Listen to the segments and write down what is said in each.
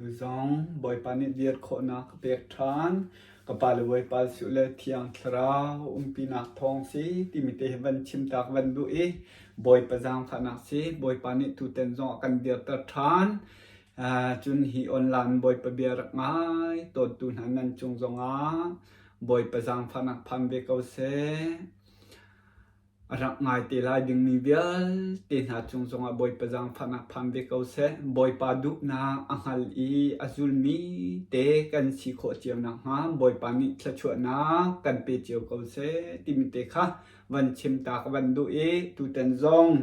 Zong Bawipa nih dir khawhnak ka pek ṭhan. Ka pa le Bawipa Jesuh le Thiang Thlarau umpinak thawng si timi te hi van chim ta ka van duh i Bawipa zaangfahnak si Bawipa nih tutan zong a kan dirter ṭhan. Cun hi online Bawipa bia rak ngai tawntu hna nan cung zongah Bawipa zaangfahnak phan ve ko seh. A rak ngai te lai dingmi vialte hna cung zongah Bawipa zaangfahnak phan ve ko seh. Bawipa duhnak a hngal i a zulmi te kan si khawh cio nakhnga Bawipa nih thluachuahnak kan pe cio ko seh timi te kha van chim ta ka van duh i tutan zong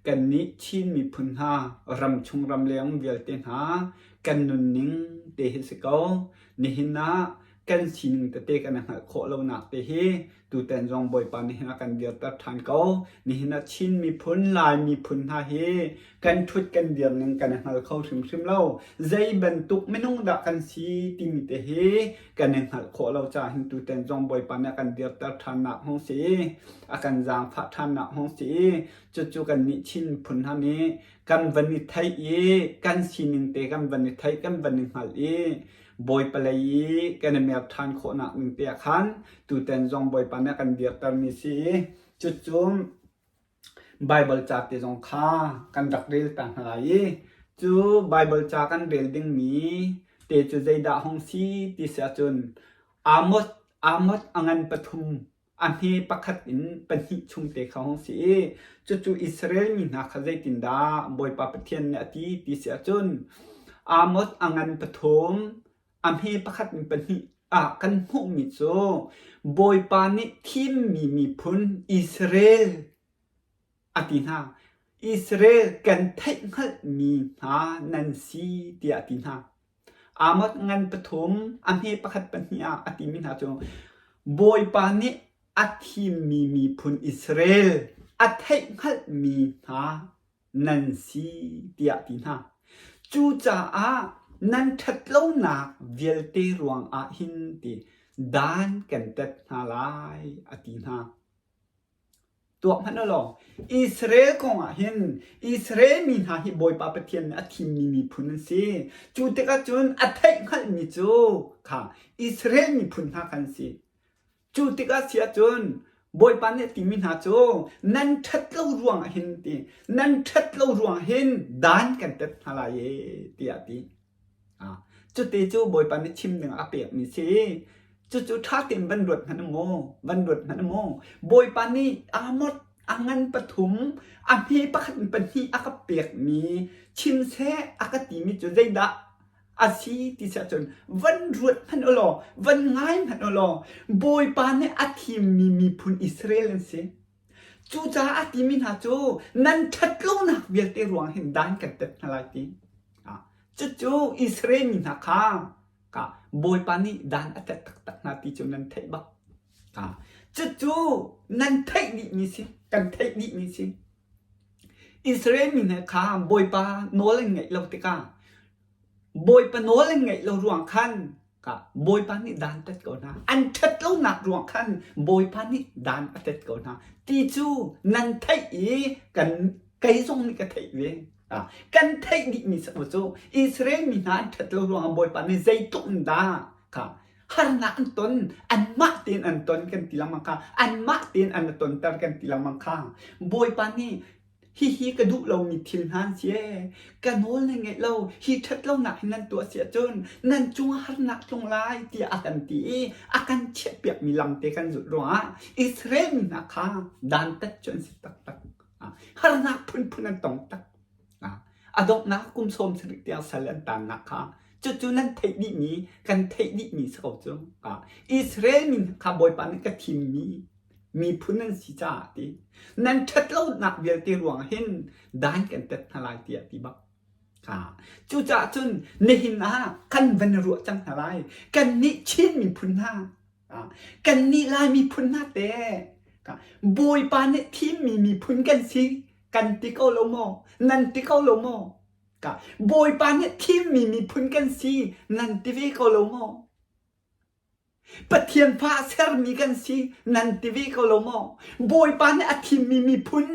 kannih Chin miphun hna ramchung ramleng vialte hna kan nunning te hi si ko. Nihin ah kan sining tete kan i hngalh khawh lonak te hi tutan zong Bawipa nih hin a kan dirter ṭhan ko. Nihin ah Chin miphun, Lai miphun hna hi kan ṭhut kan dir ning kan i hngal kho hrimhrim lo. Zei bantuk minung dah kan si timi te hi kan i hngalh khawh lo caah hin tutan zong Bawipa nih a kan dirter ṭhannak hung si i a kan zaangfah ṭhannak hung si i cucu kannih Chin miphun hna nih kan van i theih i kan sining te kan van i theih kan van i hngalh i Bawipa lei i kan i mer ṭhan khawhnak ding te ah khan tutan zong Bawipa nih a kan dirtermi si i cucu Baibal ca te zong kha kan rak rel ta hna lai i cu Baibal ca kan rel dingmi te cu zeidah hung si ti si ahcun Amos Amos a ngan pathum a hme pakhat in pahnih chung te kha hung si i cucu Israel mi hna kha zeitindah Bawipa Pathian nih a ti ti si ahcun Amos a ngan pathum a hme pakhat in pahnih ah kan hmuhmi cu Bawipa nih thimmi miphun Israel a ti hna. Israel kan theihhngalhmi hna nan si tiah a ti hna. Amos ngan pathum a hme pakhat pahnih ah a timi hna cu Bawipa nih a thimmi miphun Israel a theihhngalhmi hna nan si tiah a ti hna. Cucaah nan ṭhatlonak vialte ruangah hin ti dan kan tet hna lai a ti hna. Tuak hmanh u law, Israel kong ah hin Israel mi hna hi Bawipa Pathian nih a thimmi miphun an si. Cu tikah cun a theihhngalhmi cu kha Israel miphun hna kha an si. Cu tikah si ahcun Bawipa nih a timi hna cu nan ṭhat lo ruangah hin ti nan ṭhat lo ruangah hin dan kan tet hna lai e tiah a ti. Cuti cu Bawipa nih chim ding a pekmi si. Cucu ṭha tein van ruat hmanh u mu, van ruat hmanh u mu. Bawipa nih Amos a ngan pathum, a hme pakhat in pahnih a ka pekmi chim seh a ka timi cu zeidah a si ti si ahcun van ruat hmanh u law, van ngai hmanh u law, Bawipa nih a thimmi miphun Israel an si. Cucaah a timi hna cu nan ṭhatlonak vialte ruang hin dan kan tet hna lai ti. Cucu Israel mi hna kha ka Bawipa nih dan a tet taktak hna ti cu nan theih bak. Cucu nan theih dihmi si, kan theih dihmi si. Israel mi hna kha Bawipa nawl an ngaih lo tikah Bawipa nawl an ngaih lo ruang khan ka Bawipa nih dan tet ko hna. An ṭhat lonak ruang khan Bawipa nih dan a tet ko hna. Ti cu nan theih i kan kei zong nih ka theih ve. Kan theih dihmi si cu Israel mi hna an ṭhat lo ruangah Bawipa nih zeitluk in dah kha harnak an ton anmah tein an ton kan ti lengmang kha anmah tein an tonter kan ti lengmang kha Bawipa nih Hihi ka duh lomi thil hna an si ee. Ka nawl nan ngeih lo, hi ṭhatlonak hi nan tuah si ahcun nan cungah harnak tlung lai tiah a kan ti i a kan chiahpiakmi lam te kan zulh ruangah Israel mi hna kha dantat cu an si taktak. Harnak phunphun an tong tak. A donghnak kum sawm sarih tiang sal an taannak kha cucu nan theih dihmi kan theih dihmi si ko cu. Israel mi kha Bawipa nih ka thimmi miphun nan si caah ti nan ṭhatlonak vialte ruang hin dan kan tet hna lai tiah ti bak. Cucaah cun nihin ah kan van i ruah cang hna lai. Kannih Chin miphun hna, kannih Lai miphun hna te Bawipa nih thimmi miphun kan si kan ti ko lo maw? Nan ti ko lo maw? Bawipa nih thimmi miphun kan si nan ti ve ko lo maw? Pathian fa sermi kan si nan ti ve ko lo maw? Bawipa nih a thimmi miphun,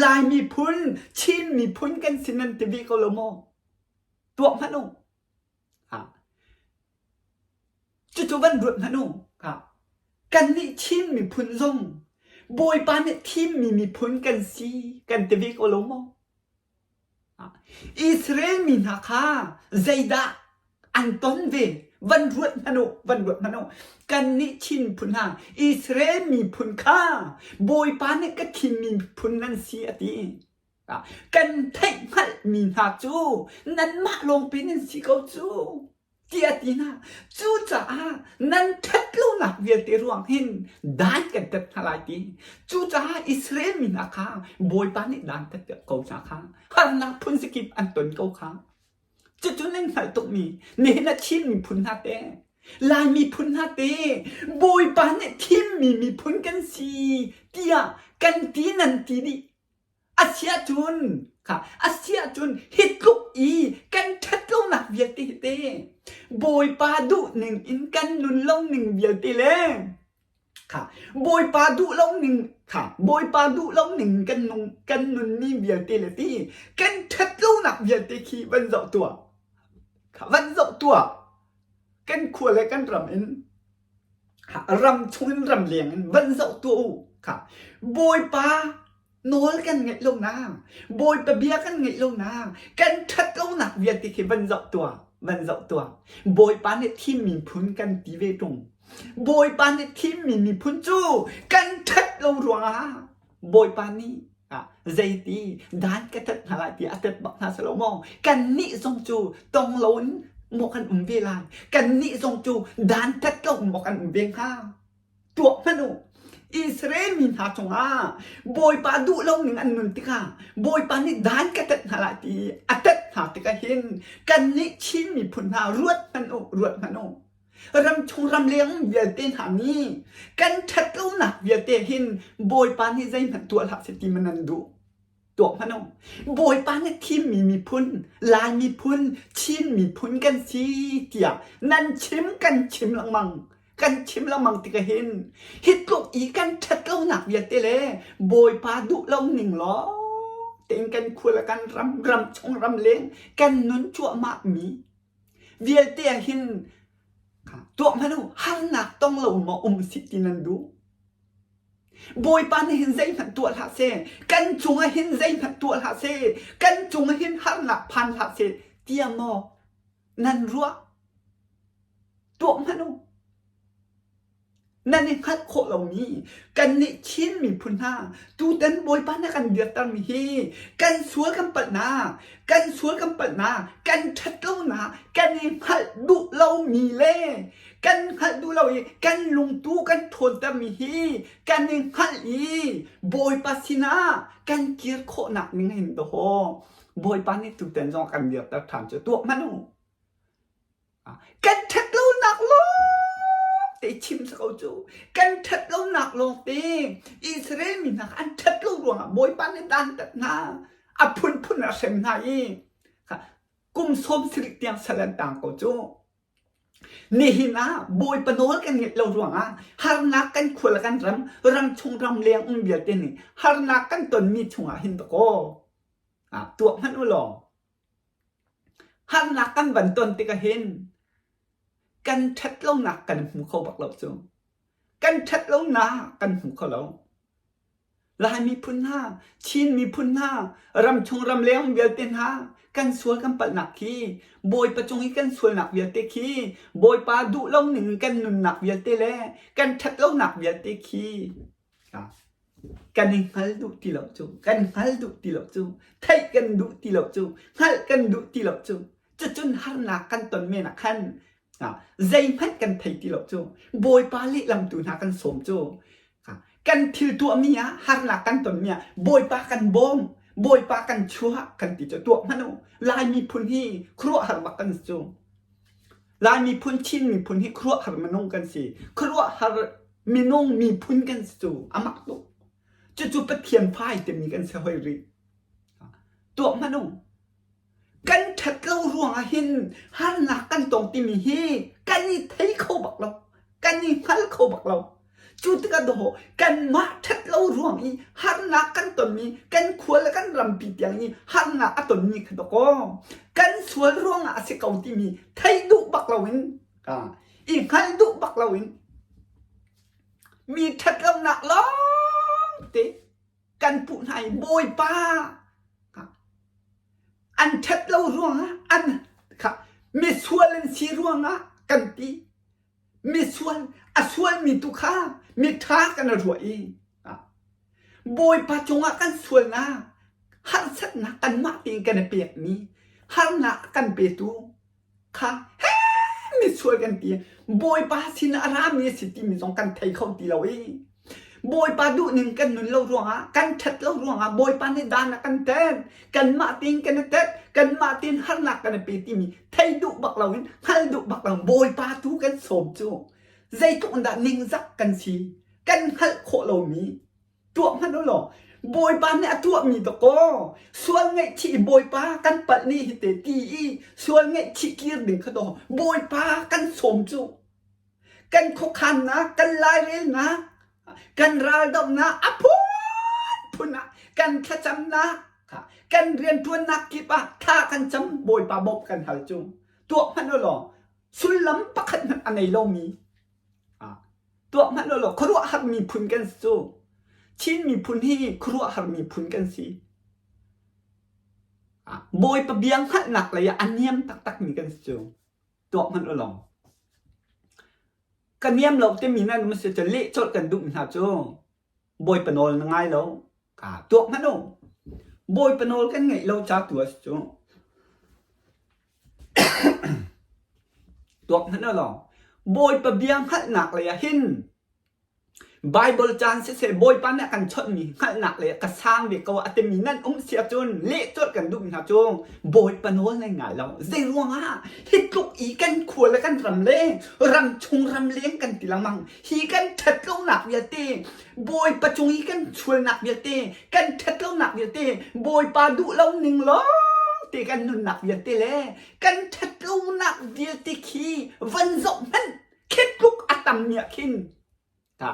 Lai miphun, Chin miphun kan si nan ti ve ko lo maw? Tuah hmanh u. Cucu van ruat hmanh u. Kannih Chin miphun zong Bawipa nih thimmi miphun kan si kan ti ve ko lo maw? Israel mi hna kha zeidah an ton ve? Van ruat hmanh u, van ruat hmanh u. Kannih Chin miphun hna, Israel miphun kha Bawipa nih ka thimmi miphun nan si a ti. Kan theihhngalhmi hna cu nanmah lawngpi nan si ko cu. Tiah a ti hna. Cucaah nan ṭhatlonak vialte ruang hin dan kan tat hna lai ti. Cucaah Israel mi hna kha Bawipa nih dan tat ko hna kha harnak phun zakip an ton ko kha. Cucu nan hngalh tukmi nihin ah Chin miphun hna te, Lai miphun hna te, Bawipa nih thimmi miphun kan si tiah kan ti nan ti dih. Asiahcun kha asiahcun hi tluk i kan ṭhatlonak vialte hi te Bawipa duh ning in kan nun lo ning vialte le kha Bawipa duh lo ning kha Bawipa duh lo ning kan nung kan nunmi vialte le ti kan ṭhatlonak vialte khi van zoh tuah kha van zoh tuah kan khua le kan ram in ram chung in ram leng in van zoh tuah u kha Bawipa nawl kan ngeih lo nak Bawipa bia kan ngeih lo nak kan ṭhat lo nak vialte khi van zoh tuah van zoh tuah Bawipa nih thim miphun kan ti ve ṭung Bawipa nih thimmi miphun cu kan ṭhat lo ruangah Bawipa nih zeiti dan ka tat hna lai tiah a tat bak hna si lo maw? Kannih zong cu tong loin maw kan um ve lai? Kannih zong cu dan tat lo maw kan um ve hnga? Tuak hmanh u. Israel mi hna cungah Bawipa duh lo ning an nun tikah Bawipa nih dan ka tat hna lai ti a tat hna tikah hin kannih Chin miphun hna ruat hmanh u, ruat hmanh u. Ramchung ramleng vialte hna nih kan ṭhatlonak vialte hin Bawipa nih zeihmanh tuah hlah seh ti maw nan duh? Tuah hmanh u. Bawipa nih thimmi miphun, Lai miphun, Chin miphun kan si tiah nan chim kan chim lengmang. Kan chim lengmang tikah hin hi tluk i kan ṭhatlonak vialte le Bawipa duh lo ning lawng tein kan khua le kan ram, ramchung ramleng kan nun cuahmah mi vialte ah hin tuah hmanh u harnak tong lo maw um sih ti nan duh Bawipa nih hin zeihmanh tuah hlah seh kan cungah hin zeihmanh tuah hlah seh kan cungah hin harnak phan hlah seh tiah maw nan ruah tuah hmanh u Nan i hngalh khawh lomi kannih Chin miphun hna tutan Bawipa na kan dirtermi hi kan sual kan palhnak, kan sual kan palhnak, kan ṭhatlonak, kan i hngalh duh lomi le kan hngalh duh lo i kan lungtu kan ṭhawntermi hi kan i hngalh i Bawipa sinah kan kir khawhnak ning hin dawh Bawipa nih tutan zong a kan dirter ṭhan cu tuah hmanh u. Kan ṭhatlonak lawngte chim si ko cu. Kan ṭhatlonak lawngte Israel mi hna kha an ṭhat lo ruangah Bawipa nih dantat hna, a phunphun a hrem hna i kum sawm sarih tiang sal an tang ko cu. Nihin ah Bawipa nawl kan ngeih lo ruangah harnak kan khua le kan ram, ramchung ramleng um vialte nih harnak kan tonmi chungah hin dakaw tuah hmanh u law Harnak kan van ton tikah hin kan ṭhatlonak kan hmu kho bak lo cu. Kan ṭhatlonak kan hmu kho lo. Lai miphun hna, Chin miphun hna, ramchung ramleng vialte hna kan sual kan palhnak khi, Bawipa cung i kan sualnak vialte khi, Bawipa duh lo ning kan nunnak vialte le kan ṭhatlonak vialte khi Kan i hngal duh ti lo cu, kan hngal duh ti lo cu, theih kan duh ti lo cu, hngalh kan duh ti lo cu. Cucun harnak kan ton men ah khan zeihmanh kan thei ti lo cu. Bawipa lehlam tu hna kan sawm cu. Kan thil tuahmi ah harnak kan tonmi ah Bawipa kan bawm, Bawipa kan chuah kan ti cu tuah hmanh u. Lai miphun hi khuaruahhar bak kan si cu. Lai miphun, Chin miphun hi khuaruahhar minung kan si. Khuaruahhar minung miphun kan si cu a mak tuk. Cucu Pathian fai timi kan si hoi rih. Tuah hmanh u. Kan ṭhat lo ruangah hin harnak kan tong timi hi kan i thei kho bak lo. Kan i hngal kho bak lo. Cu tikah dawh kanmah ṭhat lo ruang i harnak kan tonmi kan khua le kan rampi tiang i harnak a tonmi kha dawkaw kan sual ruangah a si ko timi thei duh bak loin. I hngal duh bak loin mi ṭhatlonak lawngte kan puh hna i Bawipa an ṭhat lo ruangah an kha misual an si ruangah kan ti. Misual a sualmi tu kha miṭha kan ruah i Bawipa cungah kan sualnak harsatnak kanmah tein kan i pekmi harnak a kan petu kha he misual kan ti. Bawipa sin a rami a si timi zong kan thei kho ti lo i Bawipa duhning kan nun lo ruangah kan ṭhat lo ruangah Bawipa nih dan a kan tet kanmah tein kan i tet kanmah tein harnak kan i pe timi thei duh bak loin hngal duh bak lo Bawipa tu kan sawm cu zeitluk in dah ningzak kan si kan hngalh khawh lomi tuah hmanh u law Bawipa nih a tuahmi dakaw sual ngaihchih i Bawipa kan palh ni hi te ti i sual ngaihchih kir ding kha daw Bawipa kan sawm cu kan khuakhannak kan lairelnak kan raldohnak a phunphun ah kan thlacamnak kan rianṭuannak kip ah thla kan cam Bawipa bawmh kan hal cu tuah hmanh u law sullam pakhat hmanh a ngei lomi Tuah hmanh ulaw khuaruahhar miphun kan si cu. Chin miphun hi khuaruahhar miphun kan si. Bawipa bia hngalhnak lei ah a niam taktakmi kan si cu. Tuah hmanh ulaw. Ka niam lo timi nan um si cu leh colh kan duhmi hna cu Bawipa nawl na ngai lo. Tuak hmanh u. Bawipa nawl kan ngeih lo ca tu a si cu. Tuak hmanh u law Bawipa bia hngalhnak lei ah hin Baibal caan siseh Bawipa nih a kan chawnhmi hngalhnak lei ah ka sang ve ko a timi nan um si ahcun leh colh kan duhmi hna cu Bawipa nawl nan ngai lo. Zei ruangah hi tluk i kan khua le kan ram le ram chung ram leng kan ti lengmang hi kan ṭhatlonak vialte Bawipa cung i kan sualnak vialte kan ṭhatlonak vialte Bawipa duh lo ning lawng te kan nunnak vialte le kan ṭhatlonak vialte khi van zoh hmanh khi tluk a tam mi ah khin ta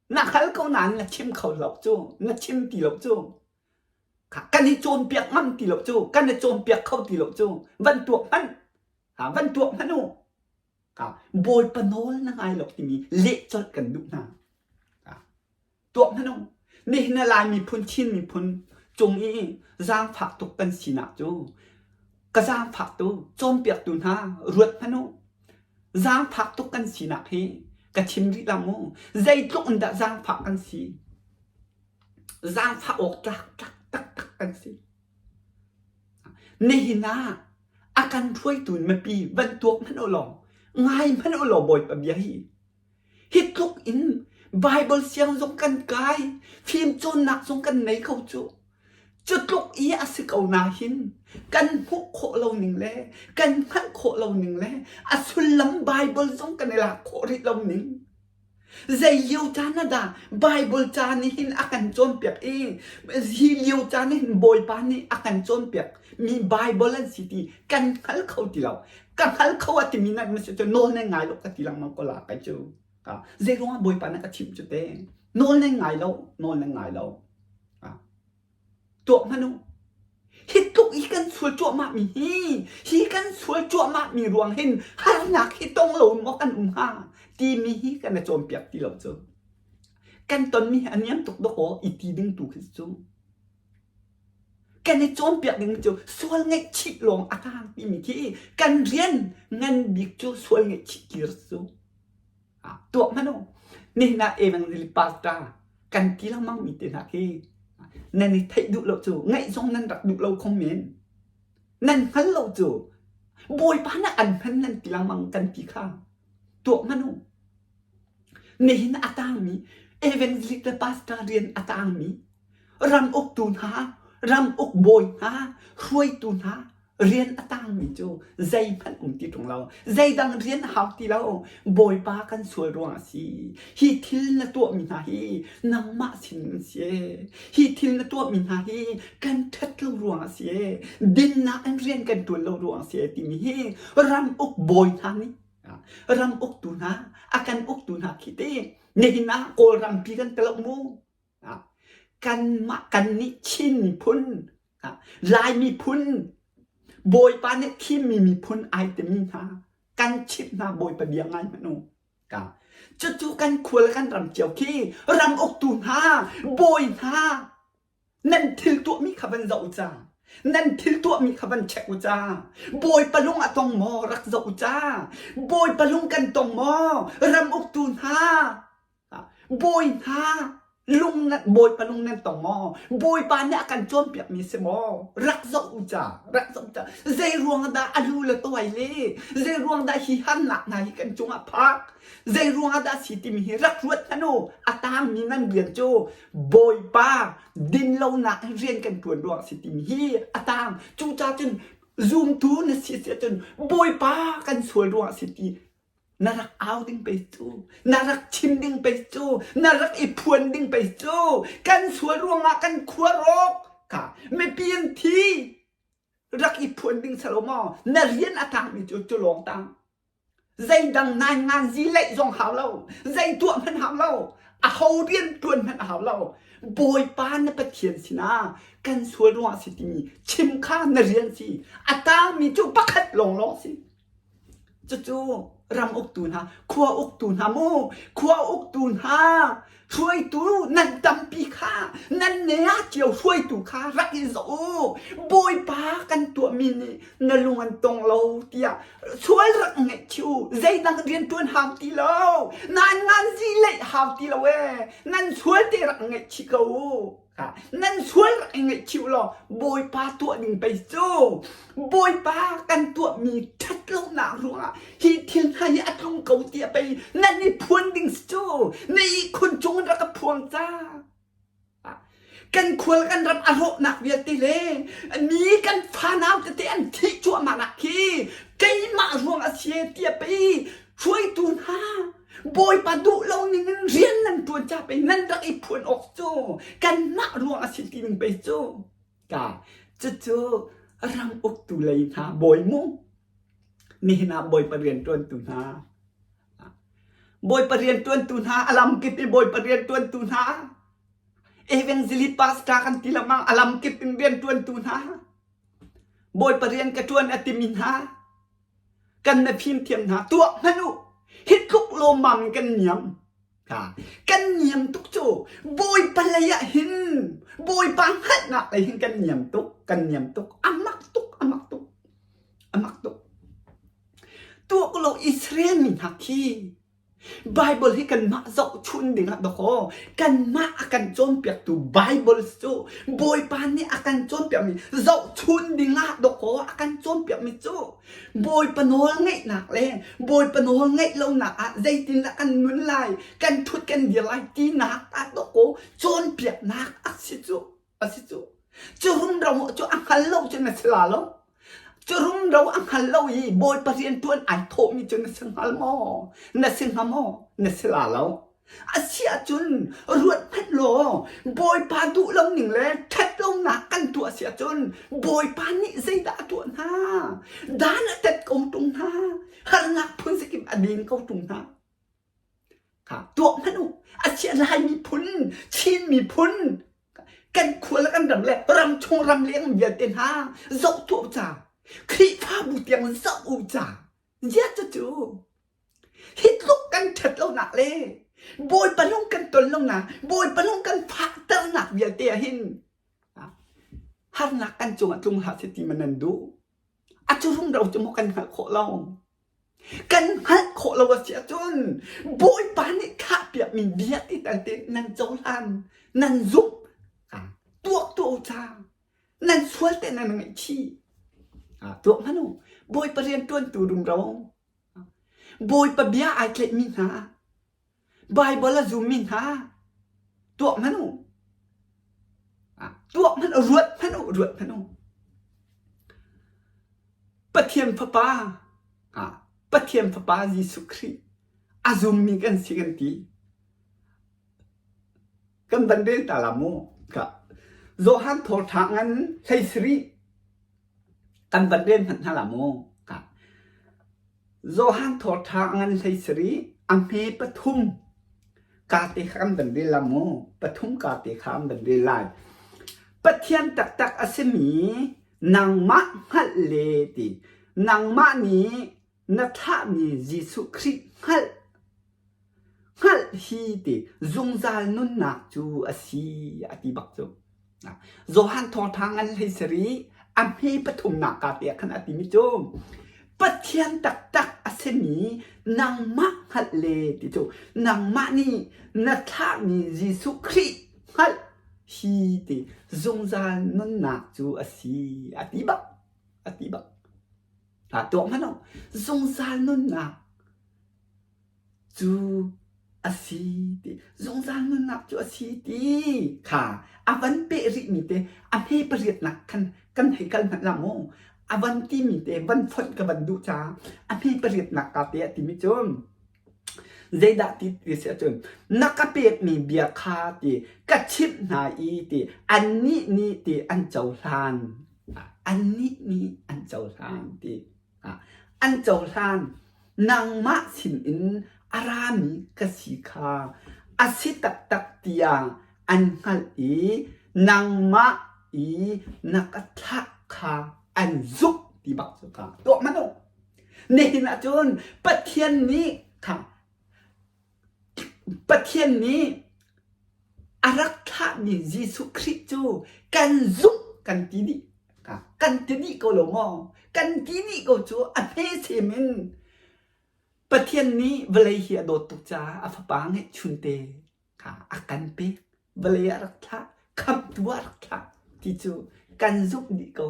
na hal ko nain na chim kho lo cu na chim ti lo cu kan i cawnpiak ngam ti lo cu kan i cawnpiak kho ti lo cu van tuak hmanh van tuak hmanh u Bawipa nawl na ngai lo timi leh colh kan duh hna. Tuak hmanh u. Nihin ah Lai miphun, Chin miphun cung i zaangfak tuk kan sinak cu ka zaangfak tu, cawnpiaktu hna ruat hmanh u. Zaangfak tuk kan sinak hi ka chim rih la mu. Zeitluk in dah zaangfak kan si. Zaangfah awk tlak tlak taktak kan si. Nihin ah a kan hruaitu mipi van tuak hmanh u law, ngai hmanh u law Bawipa bia hi. Hi tluk in Baibal siang zong kan kai, fimcawnnak zong kan nei kho cu. Cu tluk i a si ko nahin kan hmuh khawh lo ning le kan hngalh khawh lo ning le a sullam Baibal zong kan i lak khawh rih lo ning. Zei lio caan ah dah Baibal ca nih hin a kan cawnpiak i hi lio caan ah hin Bawipa nih a kan cawnpiak mi Baibal an si ti kan hngal kho ti lo. Ka hngal kho a timi nan si cu nawl nan ngai lo ka ti lengmang ko la kai cu. Zei ruangah Bawipa na ka chimh cu te? Nawl nan ngai lo, nawl nan ngai lo. Tuah hmanh u. Hi tluk i kan sual cuahmah mi hi, hi kan sual cuahmah mi ruang hin harnak hi tong lo maw kan um hnga timi hi kan i cawnpiak ti lo cu. Kan tonmi hi a niam tuk dawkaw i ti ding tu khi cu. Kan i cawnpiak ding cu sual ngaihchih lawng a tang timi khi kan rian ngan bik cu sual ngaihchih kir cu. Tuah hmanh u. Nihin ah evangelist pastor kan ti lengmang mi te hna khi nan i theih duh lo cu ngaih zong nan rak duh lo kho men. Nan hngal lo cu Bawipa nih an hman nan ti lengmang kan ti kha tuah hmanh u. Nihin a tangmi evangelist le pastor rian a tangmi ram uktu hna, ram uk bawi hna, hruaitu hna rian a tangmi cu zeihmanh um ti ṭung lo zeidang rian a hau ti lo bawipa kan sual ruang a si hi thil na tuahmi hna hi nangmah sin an si hi thil na tuahmi hna hi kan ṭhat lo ruang a si dinnak in rian kan ṭuan lo ruang a si timi hi ram uk bawi hna nih ram uktu hna a kan uktu hna khi te nihin ah kawlrampi kan telok mu Kanmah kannih Chin miphun, Lai miphun, Bawipa nih thimmi miphun ai timi hna. Kan chimh hna Bawipa bia ngai hmanh u. Ka. Cucu kan khua le kan ram cio khi ram uktu hna, bawi hna, nan thil tuahmi kha van zoh u ca. Nan thil tuahmi kha van check u ca. Bawipa lung a tong maw rak zoh u ca. Bawipa lung kan tong maw ram uktu hna, Bawi hna lung nan Bawipa lung nan tong maw? Bawipa nih a kan cawnpiakmi si maw? Rak zoh u ca, rak zoh ca. Zei ruang dah a lu le tuai le zei ruang dah hi harnak hna hi kan cungah phak? Zei ruang ah dah si timi hi rak ruat hmanh u. A tangmi nan rian cu Bawipa dinlonak in rian kan ṭuan ruang si timi hi a tang. Cucaah cun zumtu na si si ahcun Bawipa kan sual ruangah si ti na rak au ding pei cu na rak chim ding pei cu na rak i phuan ding pei cu kan sual ruangah kan khua rawk ka mipi an thi rak i phuan ding salo maw na rian a tangmi cu cu lawng tang zeidang nai ngan zi leih zong hau lo zei tuah hmanh hau lo a ho rian tuan hmanh a hau lo bawipa na pathian sinah kan sual ruangah si timi chim kha na rian si a tangmi cu pakhat lawng lawng si Cucu ram uktu hna, khua uktu hna mu, khua uktu hna, hruaitu nan tampi kha, nan ne ah cio hruaitu kha rak i zoh u. Bawipa kan tuahmi nih na lung an tong lo tiah sual rak ngaihchih u. Zeidang rianṭuan hau ti lo. Nan ngan zi leih hau ti lo ee. Nan sual te rak ngaihchih ko u. Nan sual rak i ngaihchih u law Bawipa tuah ding pei cu Bawipa kan tuahmi ṭhatlonak ruangah hi thil hna hi a tlung ko tiah pei nan i phuan ding si cu na ihkhun cung in rak ka phuang ca. Kan khual kan ram a rawhnak vialte le mi kan fanau tete an thih cuahmah nak khi keimah ruang a si tiah pei hruaitu hna Bawipa duh lo ning in rian nan ṭuan ca pei nan rak i phuan awk cu kanmah ruang a si ti ning pei cu ka cucu ram uktu lei hna bawi mu nihin ah Bawipa rian ṭuantu hna Bawipa rian ṭuantu hna a lamkip i Bawipa rian ṭuantu hna evangelist pastor kan ti lengmang a lamkip in rian ṭuantu hna Bawipa rian ka ṭuan a timi hna kan na fimthiam hna tuah hmanh u hi tluk lawmmam in kan niam kan niam tuk cu bawipa lei ah hin bawipa hngalhnak lei hin kan niam tuk kan niam tuk a mak tuk a mak tuk a mak tuk tuak lo Israel mi hna khi Bible hi kanmah zohchun dingah dawkaw kanmah a kan cawnpiaktu Bible cu Bawipa nih a kan cawnpiakmi zohchun dingah dawkaw a kan cawnpiakmi cu Bawipa nawl ngeihnak le Bawipa nawl ngeih lonak ah zeitindah kan nun lai kan thut kan dir lai tinak ah dawkaw cawnpiaknak a si cu a si cu cu rumro cu a hngal lo cu na si la lo cu rumro a hngal lo i bawipa rian tuan ai thawhmi cu na si hngal maw na si hnga maw na si la lo a si ahcun ruat hmanh law bawipa duh lo ning le ṭhat lonak kan tuah si ahcun bawipa nih zeidah a tuah hna dan a tet ko ṭung hna harnak phun zakip a din ko ṭung hna Kha tuah hmanh u. A chia Lai miphun, Chin miphun, kan khua le kan ram le ramchung ramleng vialte hna zoh tuah u ca. Khrihfabu tiang zoh u ca. Zia cucu hi tluk kan ṭhat lonak le Bawipa lung kan ton lonak, Bawipa lung kan fahternak vialte ah hin harnak kan cungah tlung hlah seh ti ma nan duh? A cu rumro cu maw kan hngalh khawh lo? Kan hngalh khawh lo a si ahcun Bawipa nih thlahpiakmi bia ti tal te nan cohlan, nan zumh, tuah tuah u ca. Nan sual te nan ngaihchih. Tuah hmanh u. Bawipa rianṭuantu rumro. Bawipa bia ai tlaihmi hna. Baibal a zummi hna tuah hmanh u. Tuah hmanh u, ruat hmanh u, ruat hmanh u. Pathian Fapa, Pathian Fapa Jesuh Khrih a zummi kan si kan ti. Kan van rel ta la mu. Ka Johan thawṭha ngan hlei sarih kan van rel hmanh hna la mu. Ka Johan thawṭha ngan hlei sarih a hme pathum ka te kha kan van rel la mu. Pathum ka te kha an van rel lai. Pathian taktak a simi nangmah hngalh le ti nangmah nih. na thlahmi Jesuh Khrih hngalh hngalh hi ti zungzal nunnak cu a si a ti bak cu. Johan thawngṭha ngan hlei sarih a hme pathumnak ka te ah khan a timi cu Pathian taktak a simi nangmah hngalh le ti cu nangmah nih na thlahmi Jesuh Khrih hngalh hi ti zungzal nunnak cu a si a ti bak a ti bak. Ha tuak hmanh u zungzal nunnak cu a si ti zungzal nunnak cu a si ti kha a van peh rihmi te a hme pariatnak khan kan hei kal hmanh la mu a van timi te van fonh ka van duh caah a hme pariatnak ka te a timi cu zeidah ti ti si ahcun na ka pekmi bia kha ti ka chimh hna i ti annih nih ti an cohlan annih nih an cohlan ti An cohlan. Nangmah sinin a rami ka si kha a si taktak tiah an hngalh i nangmah i na ka thlah kha an zumh ti bak cu kha tuah hmanh u. Nihin ahcun Pathian nih kha Pathian nih a rak thlahmi Jesuh Khrih cu kan zumh kan ti dih. Kan ti dih ko lo maw? Kan ti dih ko cu a hmesem in Pathian nih vawlei hi a dawt tuk caah a fapa ngeihchunte kha a kan pek. Vawlei ah a rak thlah, khamhtu ah a rak thlah ti cu kan zumh dih ko.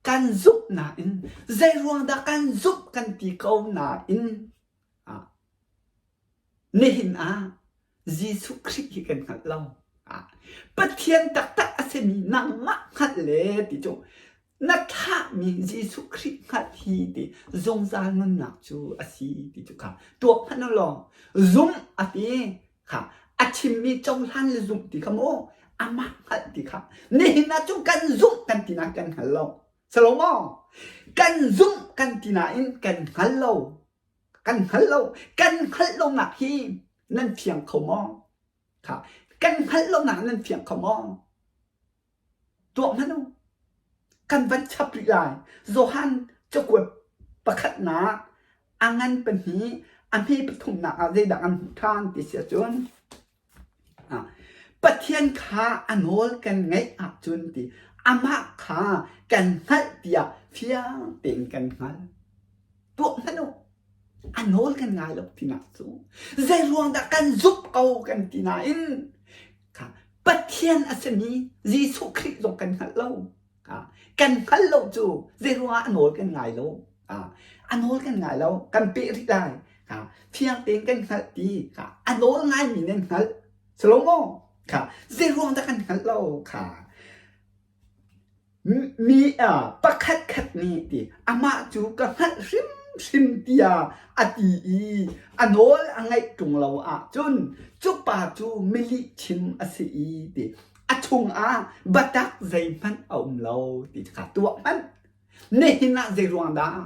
Kan zumh nain zeiruang dah kan zumh kan ti ko nain nihin ah Jesuh Khrih hi kan hngalh lo. Pathian taktak a simi nangmah hngalh le ti cu na thlahmi Jesuh Khrih hngalh hi ti zungzal nunnak cu a si ti cu kha tuak hmanh u law zumh a ti kha a chimmi cohlan le zumh ti kha mu amah hngalh ti kha nihin ah cun kan zumh kan ti nain kan hngal lo Salomo kan zumh kan ti nain kan hngal lo kan hngal lo kan hngalh lonak hi nan fiang kho maw kha kan hngalh lonak nan fiang kho maw Tuah hmanh u. Kan van chap rih lai. Johan cakuat pakhatnak a ngan pahnih a hme pathumnak ah zeidah an hmuh ṭhan ti si ahcun Pathian kha a nawl kan ngaih ahcun ti amah kha kan hngalh tiah fiang tein kan hngalh. Tuah hmanh u. A nawl kan ngai lo tinak cu zeiruang dah kan zumh ko kan ti nain Kha Pathian a simi Jesuh Khrih zong kan hngalh lo. Kan hngalh lo cu zeiruangah a nawl kan ngai lo. A nawl kan ngai lo. Kan peh rih lai. Fiang tein kan hngalh ti. A nawl ngaimi nan hngalh. Salomo kha zeiruang dah kan hngalh lo kha Mi pakhatkhat nih ti amah cu ka hngalh hrimhrim tiah a ti i a nawl a ngaih ṭung lo ahcun cu pa cu milihchim a si i ti a chungah biatak zeihmanh a um lo ti kha tuah hmanh. Nihin ah zeiruang dah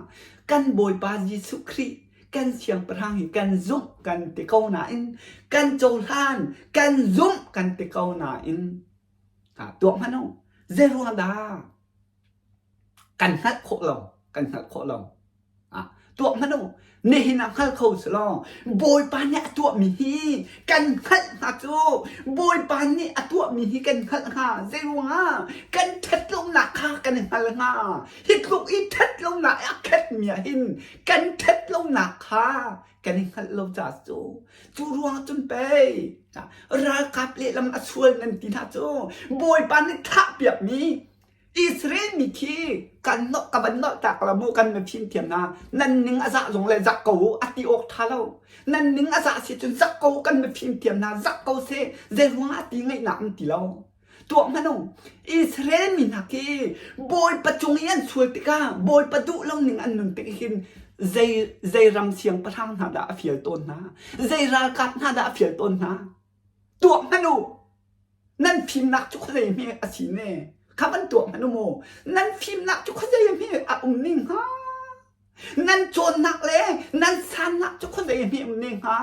kan Bawipa Jesuh Khrih kan Siangpahrang hi kan zumh kan ti ko nain kan cohlan kan zumh kan ti ko nain Tuah hmanh u. Zeiruang dah kan hngalh khawh lo? Kan hngalh khawh lo. Tuah hmanh u. Nihin ah hngal kho si law Bawipa nih a tuahmi hi kan hngalh hnga cu Bawipa nih a tuahmi hi kan hngalh hnga. Zeiruangah kan ṭhatlonak kha kan i hngal hnga. Hi tluk i ṭhatlonak a khatmi ah hin kan ṭhatlonak kha kan i hngalh lo caah cu cu ruang cun pei ralkap lehlam a sual nan ti hna cu bawipa nih thah piakmi Israel mi khi kan nok ka van nolh tak la mu kan mifim thiam hna nan ning a zah zong le zak ko u a ti awk tha lo nan ning a zah si cun zak ko kan mifim thiam hna zak ko se zei ruang ah ti ngaihnak an ti lo Tuah hmanh u, Israel mi hna khi Bawipa cung i an sual tikah Bawipa duh lo ning an nun tik hin zei, zei ram siangpahrang hna dah a fial tawn hna? Zei ralkap hna dah a fial tawn hna? Tuah hmanh u, nan fimnak cu khuazei hme a si ne? Kha van tuah hmanh u mu. Nan fimnak cu khuazei hme a um ning hnga? Nan cawnnak le nan sannak cu khuazei hme um ne hnga?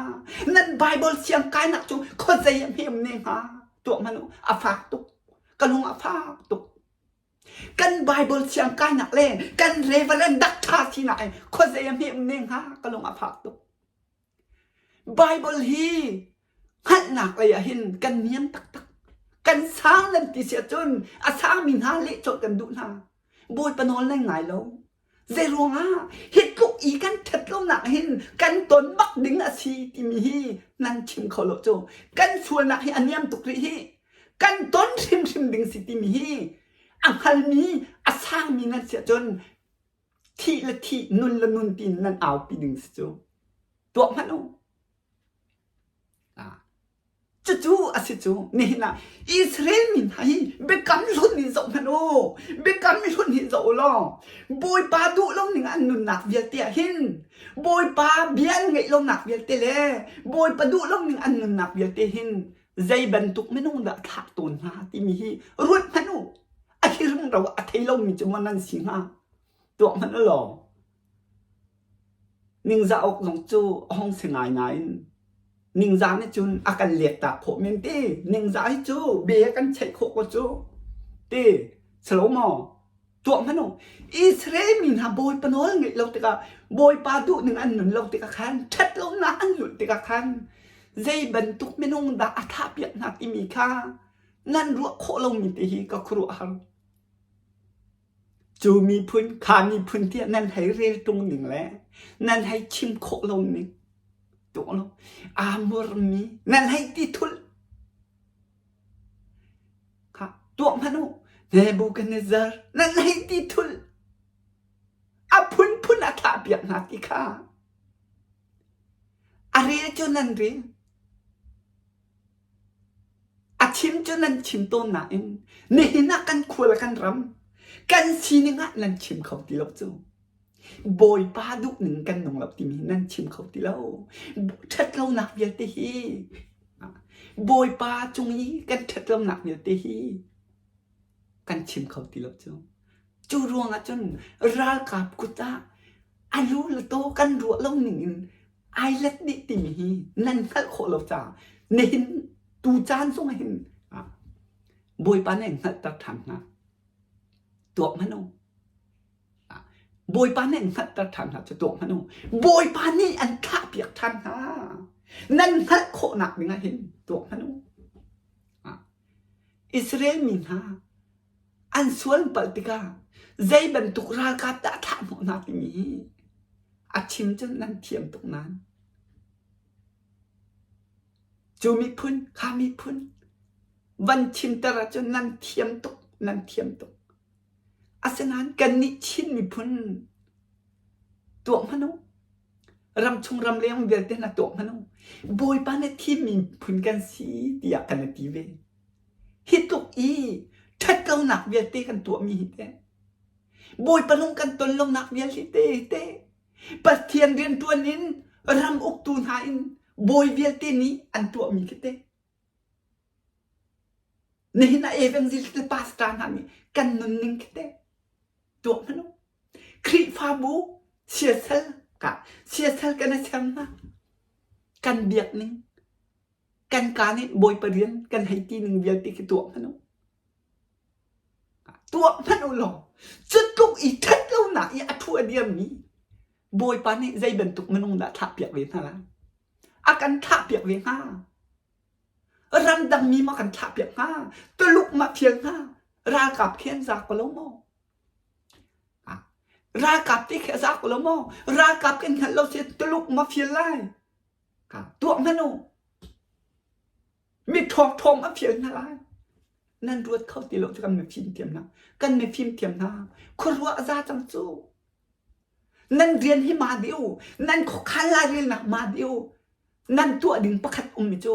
Nan Bible siang kainak cu khuazei hme um ne hnga? Tuah hmanh u, a fak tuk. Ka lung a fak tuk. Kan Bible siang kainak le kan Reverend Doctor sinak hi khuazei a hme um ne hnga ka lung a fak tuk. Bible hi hngalhnak lei ah hin kan niam taktak. Kan sang nan ti si ahcun a sangmi hna leh colh kan duh hna. Bawipa nawl nan ngai lo. Zeiruangah hi tluk i kan ṭhat lonak hin kan ton bak ding a si timi hi nan chim kho lo cu. Kan sualnak hi a niam tuk rih hi. Kan ton hrimhrim ding si timi hi a hngalmi, a sangmi nan si ahcun thih le thih, nun le nun tiin nan aupi ding si cu. Tuah hmanh u. Cucu a si cu nihin ah Israel mi hna hi biakam hlun in zoh hmanh u biakam hlun hi zoh u law Bawipa duh lo ning an nunnak vialte ah hin Bawipa bia an ngaih lonak vialte le Bawipa duh lo ning an nunnak vialte hin zei bantuk minung dah thlak tawn hna timi hi ruat hmanh u a hiring ro a thei lomi cu maw nan si hnga tuah hmanh u law Ningzah awk zong cu a hung si ngai nain ningzah nih cun a kan lektak khawh men ti. Ningzah hi cu bia kan cheih khawh ko cu ti si lo maw? Tuah hmanh u. Israel mi hna Bawipa nawl ngeih lo tikah Bawipa duhning an nun lo tikah khan ṭhat lonak an zulh tikah khan zei bantuk minung dah a thahpiak hna timi kha nan ruah khawh lomi te hi ka khuaruahhar. Cu miphun, kha miphun tiah nan hei rel ṭung ning le nan hei chim khawh lo ning tuah lo aa murmi nan hei ti thulh kha tuah hmanh u Nebuchadnezzar nan hei ti thulh a phunphun a thah piak hna ti kha a rel cu nan rel A chim cu nan chim tawn nain nihin ah kan khua le kan ram kan sining ah nan chim kho ti lo cu. Bawipa duhning kan nung lo timi nan chim kho ti lo. Ṭhatlonak vialte hi Bawipa cung i kan ṭhatlonak vialte hi kan chim kho ti lo cu. Cu ruangah cun ralkap kut ah a lu le taw kan ruah lo ning in ai let dih timi hi nan hngalh khawh lo caah nihin tu caan zong hin Bawipa nih hngalhter ṭhan hna. Tuak hmanh u. Bawipa nih hngalhter ṭhan hna cu tuak hmanh u. Bawipa nih an thlahpiak ṭhan hna. Nan hngalh khawhnak ding ah hin tuak hmanh u. Israel mi hna an sual palh tikah zei bantuk ralkap dah thlah hnawh hna timi hi a chim cun nan thiam tuk nain cu miphun kha miphun van chimter ahcun nan thiam tuk nan thiam tuk asinain kannih Chin miphun tuah hmanh u ramchung ramleng vialte hna tuah hmanh u Bawipa nih thim miphun kan si tiah kan i ti ve Hi tluk i ṭhatlonak vialte kan tuahmi hi teh, Bawipa lung kan ton lonak vialte hi teh, Pathian rianṭuan in ram uktu hna in bawi vialte nih an tuahmi khi teh. Nihin ah evangelist le pastor hna nih kan nunning khi teh tuah hmanh u. Khrihfabu siasal ka siasal kan i ser hna. Kan biak ning Kan kaa nih Bawipa rian kan hei ti ning vialte khi tuah hmanh u. Tuah hmanh u law cu tluk i ṭhat lonak i a ṭhu a dirmi Bawipa nih zei bantuk minung dah thlahpiak ve hna lai? A kan thlahpiak ve hnga. Ramdangmi maw kan thlahpiak hnga? Tuluk ma fial hnga? Ralkap khi an za ko lo maw? Ralkap te khi a za ko lo maw? Ralkap kan hngalh lo si Tuluk ma fial lai? Tuah hmanh u. Mi ṭhawngṭhawng a fial hna lai. Nan ruat kho ti lo cu kan mifim thiam hna. Kan mifim thiam hna. Khuaruah a za cang cu. Nan rian hi ma dih u. Nan khuakhan lairelnak ma dih u. Nan tuah ding pakhat ummi cu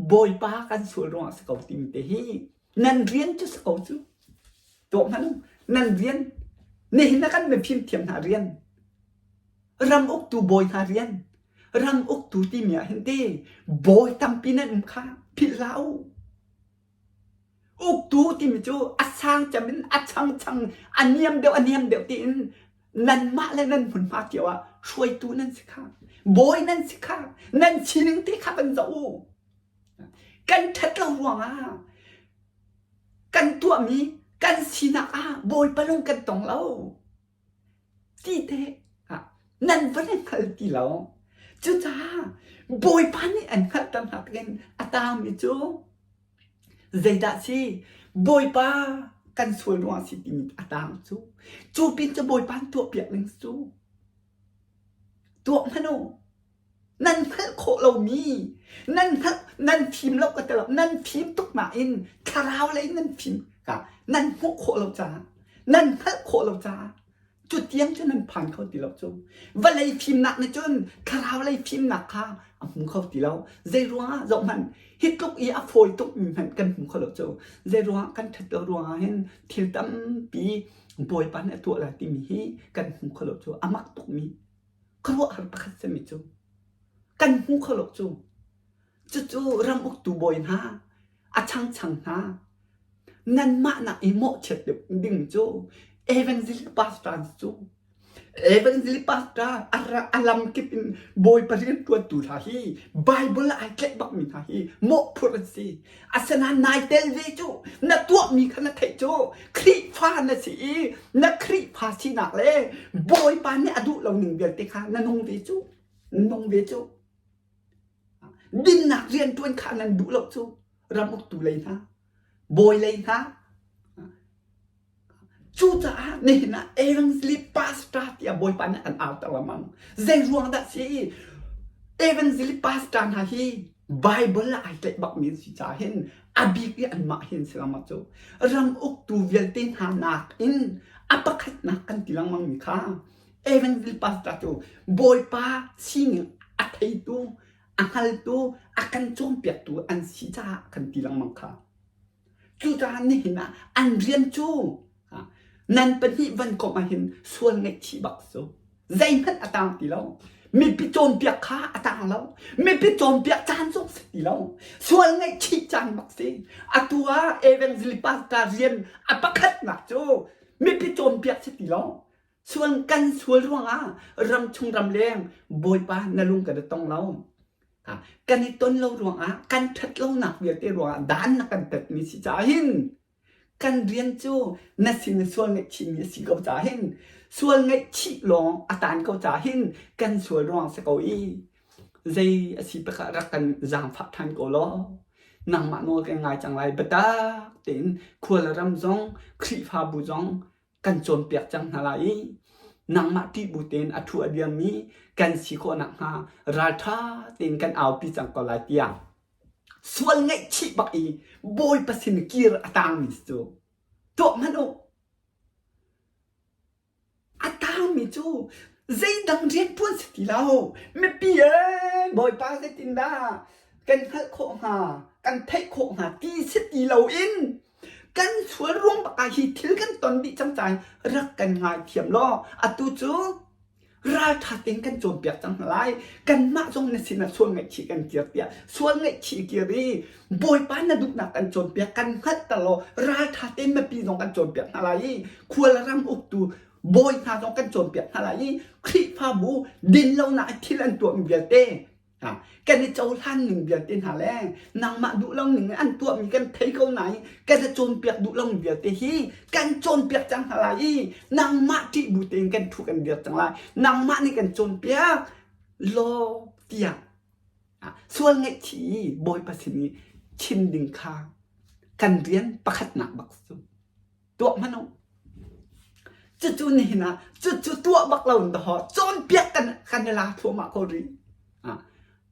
Bawipa kan sual ruangah si ko timi te hi nan rian cu si ko cu. Tuah hmanh u. Nan rian nihin ah kan mifim thiam hna rian ram uktu bawi hna rian ram uktu timi ah hin te bawi tampi nan um kha philh hlah u. Uktu timi cu a sang cem in a changchang a niam deuh a niam deuh tiin nanmah le nan hmunhma cio ah hruaitu nan si kha bawi nan si kha nan sining te kha van zoh u. Kan ṭhat lo ruangah kan tuahmi Kan sinak ah Bawipa lung kan tong lo. Ti te nan van i hngal ti lo. Cucaah Bawipa nih an hngalhter hna in a tangmi cu zeidah si? Bawipa kan sual ruangah si timi a tang cu. Cu pin cu Bawipa an tuahpiak ning cu tuah hmanh u. Nan hngalh khawh lomi, nan hngalh, nan fim lo ka ti lo, nan fim tuk nain thlarau lei nan fim ka nan hmuh khawh lo caah, nan hngalh khawh lo caah cu tiang cu nan phan kho ti lo cu. Vawlei fimnak nih cun thlarau lei fimnak kha a hmu kho ti lo. Zei ruangah zoh hmanh, hi tluk i a fawi tuk mi hmanh kan hmu kho lo cu. Zei ruangah kan ṭhat lo ruangah hin thil tampi Bawipa nih a tuah lai timi hi kan hmu kho lo cu. A mak tukmi khuaruahhar pakhat simi cu kan hmu kho lo cu. Cucu ram uktu bawi hna, a changchang hna, nanmah nak i mawhchiat deuh ding cu evangelist pastor cu evangelist pastor a lam kip in bawipa rianṭuantu hna hi Bible ai tlaih bakmi hna hi mawhphurh an si. Asinain nai tel ve cu na tuahmi kha na theih cu Khrihfa na si i na Khrihfa sinak le Bawipa nih a duh lo ning vialte kha na nung ve cu nung ve cu dinnak rianṭuan kha nan duh lo cu ram uktu lei hna bawi lei hna Cucaah nihin ah evangelist pastor tiah Bawipa nih an auter lengmang. Zei ruang dah si? Evangelist pastor hna hi Bible ah ai tlaih bakmi an si caah hin a bik i anmah hin si lengmang cu. Ram uktu vialte hna nakin a pakhatnak kan ti lengmang mi kha evangelist pastor cu Bawipa sining a theitu, a hngaltu, a kan cawnpiaktu an si caah kan ti lengmang kha. Cucaah nihin ah an rian cu nan pahnih van komh ahhin sual ngaihchih bak cu zeihmanh a tang ti lo. Mipi cawnpiak kha a tang lo. Mipi cawnpiak caan zong si ti lo. Sual ngaihchih caan bak si. Atu ah evangelist pastor rian a pakhatnak cu mipi cawnpiak si ti lo. Sual kan sual ruangah ramchung ramleng Bawipa na lung kan i tong lo. Kan i ton lo ruangah kan ṭhat lonak vialte ruangah dan na kan tetmi si caah hin kan rian cu na sin i sual ngaihchihmi a si ko caah hin sual ngaihchih lawng a taan ko caah hin kan sual ruang si ko i zei a si pakhat rak kan zaangfah ṭhan ko law nangmah nawl kan ngai cang lai biatak tein khual ram zong Khrihfabu zong kan cawnpiak cang hna lai i nangmah ṭih bu tein a ṭhu a dirmi kan si khawh nakhnga ralṭha tein kan aupi cang ko lai tiah sual ngaihchih bak i Bawipa sin kir a tangmi cu tuah hmanh u. A tangmi cu zeidang rian ṭuan si ti lo. Mipi ee Bawipa zeitindah kan hngalh khawh hnga, kan theih khawh hnga ti si ti loin Kan sual ruang bak ah hi thil kan ton dih cang caah rak kan ngaithiam law atu cu ralṭha tein kan cawnpiak cang hna lai. Kanmah zong na sinah sual ngaihchih kan kir tiah sual ngaihchih kir i Bawipa na duhnak kan cawnpiak kan hngalhter law ralṭha tein mipi zong kan cawnpiak hna lai i khual ram uktu bawi hna zong kan cawnpiak hna lai i Khrihfabu dinlonak i thil an tuahmi vialte Kan i cohlan ning vialte hna le nangmah duh lo ning in an tuahmi kan thei ko nain kan i cawnpiak duh lomi vialte hi kan cawnpiak cang hna lai i nangmah ṭih bu tein kan ṭhu kan dir cang lai. Nangmah nih kan cawnpiak law tiah sual ngaihchih i Bawipa sin i chim ding kha kan rian pakhatnak bak cu. Tuah hmanh u. Cucu nihin ah cucu tuah bak lo in dahawh cawnpiak kan kan i la thluahmah ko rih. Ah,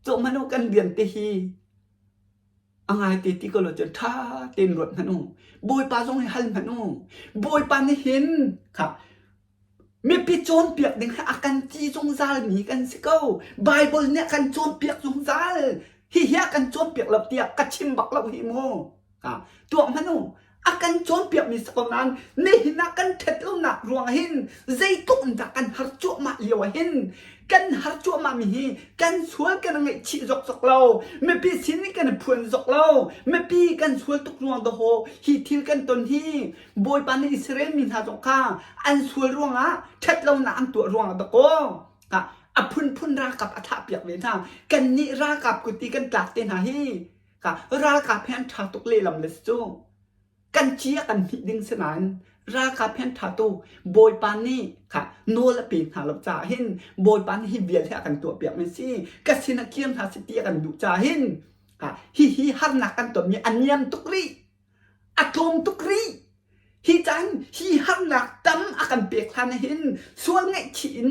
tuah hmanh u kan rian te hi a ngai te ti ko lo cun ṭha tein ruat hmanh u. Bawipa zong hi hal hmanh u. Bawipa nih hin kha mipi cawnpiak ding hi a kan ti zungzal mi kan si ko. Bible nih a kan cawnpiak zungzal. Hihi a kan cawnpiak lo tiah ka chim bak lo hi mu. Tuah hmanh u, a kan cawnpiakmi si ko nain nihin ah kan ṭhat lonak ruang hin zeitluk in dah kan har cuahmah lio ah hin kan har cuahmahmi hi kan sual kan ngaihchih zokzok lo mipi sin i kan i phuan zok lo mipi kan sual tuk ruang dahawh hi thil kan ton hi Bawipa nih Israel mi hna zong kha an sual ruangah ṭhat lonak an tuah ruangah dakaw a phunphun ralkap a thahpiak ve hna kannih ralkap kut i kan tlak te hna hi Ka ralkap hi an ṭha tuk lehlam le si cu. Kan ci a kan hmih ding si nain ralkap he an ṭha tu Bawipa nih kha nawl a pe hna lo caah hin Bawipa nih hi vial hi a kan tuahpiak mi si. Ka sinah kir hna seh ti a kan duh caah hin hihi harnak kan tonmi a niam tuk rih. A tlawm tuk rih. Hi caan hi harnak tam a kan pek hlan ah hin sual ngaihchih in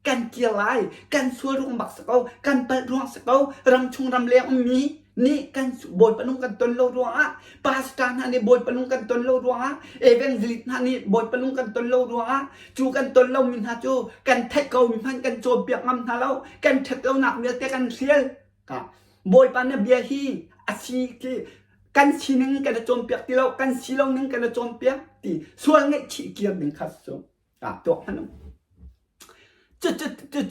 kan kir lai. Kan sual ruang bak si ko, kan palh ruang si ko, ramchung ramleng ummi nih kan Bawipa nung kan ton lo ruangah, pastor hna nih Bawipa nung kan ton lo ruangah, evangelist hna nih Bawipa nung kan ton lo ruangah, cu kan ton lomi hna cu kan theih ko mi hmanh kan cawnpiak ngam hna lo, kan ṭhat lonak vialte kan hrial. Bawipa na bia hi a si khi kan sining kan i cawnpiak ti lo kan si lo ning kan i cawnpiak ti sual ngaihchih kir ding kha cu tuak hmanh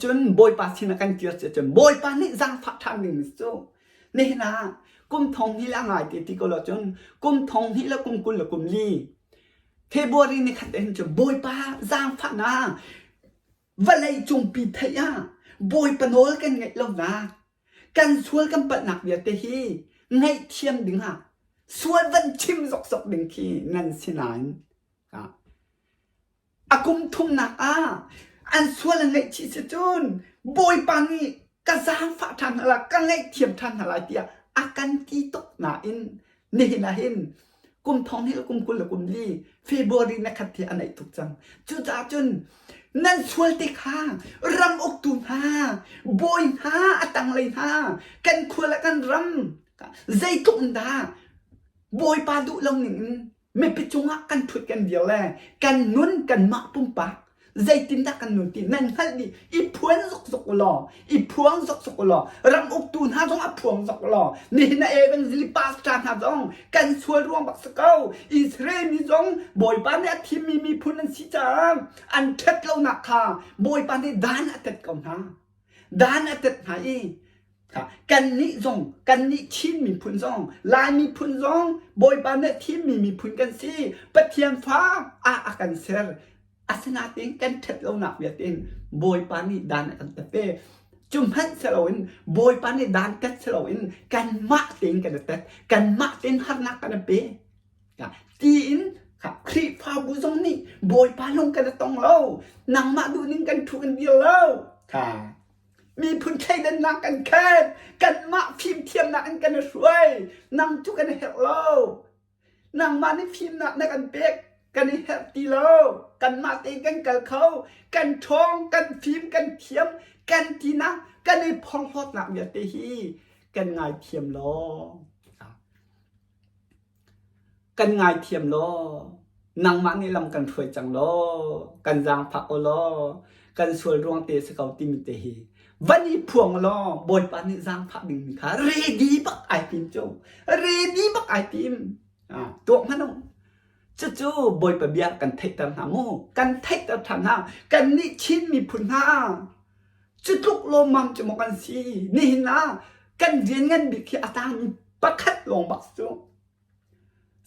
cun Bawipa sinah kan kir cun Bawipa nih zaangfah ṭhan ding cu nihin ah kum thong hnih le a ngai te ti ko lo cun kum thong hnih le kum 20 le kum li February ni khat hin cun Bawipa zaangfahnak vawlei cungpi theih ah Bawipa nawl kan ngaih lonak kan sual kan palhnak vialte hi ngaihthiam dingah sual van chim zokzok ding khi nan si nain a kum thumnak ah an sual an ngaihchih si cun Bawipa nih ka zaangfah ṭhan hna lai ka ngaihthiam ṭhan hna lai tiah a kan ti tuk nain Nihin ah hin kum thong hnih le kum 20 le kum li February na khat hi a naih tuk cang. Cucaah cun nan sual te kha ram uktu hna, bawi hna, a tanglei hna, kan khua le kan ram zeitluk in dah Bawipa duh lo ning in mipi cungah kan thut kan dir le kan nun kanmah pumpak zeitindah kan nun ti nan hngalh dih i phuan zokzok u law i phuang zokzok u law ram uktu hna zong a phuang zok u law nihin ah evangelist pastor hna zong kan sual ruang bak si ko Israel mi zong Bawipa nih a thimmi miphun an si caah an ṭhat lonak kha Bawipa nih dan a tet ko hna dan a tet hna i kannih zong kannih Chin miphun zong Lai miphun zong Bawipa nih thimmi miphun kan si Pathian fa ah a kan ser Asinain kan ṭhat lonak vialte in Bawipa nih dan a kan tat ve. Cu hmanh si loin Bawipa nih dan tat si loin kanmah tein kan i tat, kanmah tein harnak kan i pe. Tiin Khrihfabu zong nih Bawipa lung kan i tong lo, nangmah duhning kan ṭhu kan dir lo. Miphun thleidannak kan khat, kanmah fimthiamnak in kan i hruai, nang cu kan i herh lo. Nangmah nih fimnak na kan pek, kan i herh ti lo. Kanmah tein kan kal kho, kan ṭhawng, kan fim, kan thiam, kan tinak, kan i phorhlawtnak vialte hi kan ngaithiam law. Kan ngaithiam law. Nangmah nih lam kan hruai cang law. Kan zaangfah ko law. Kan sual ruang te si ko timi te hi van i phuang law Bawipa nih zaangfah dingmi kha ready bak ai tim cu ready bak ai tim tuah hmanh u cucu Bawipa bia kan theihter hna mu kan theihter ṭhan hna kan nih Chin miphun hna cu tluk lawmmam cu maw kan si nihin ah kan rian ngan bik hi a tangmi pakhat lawng bak cu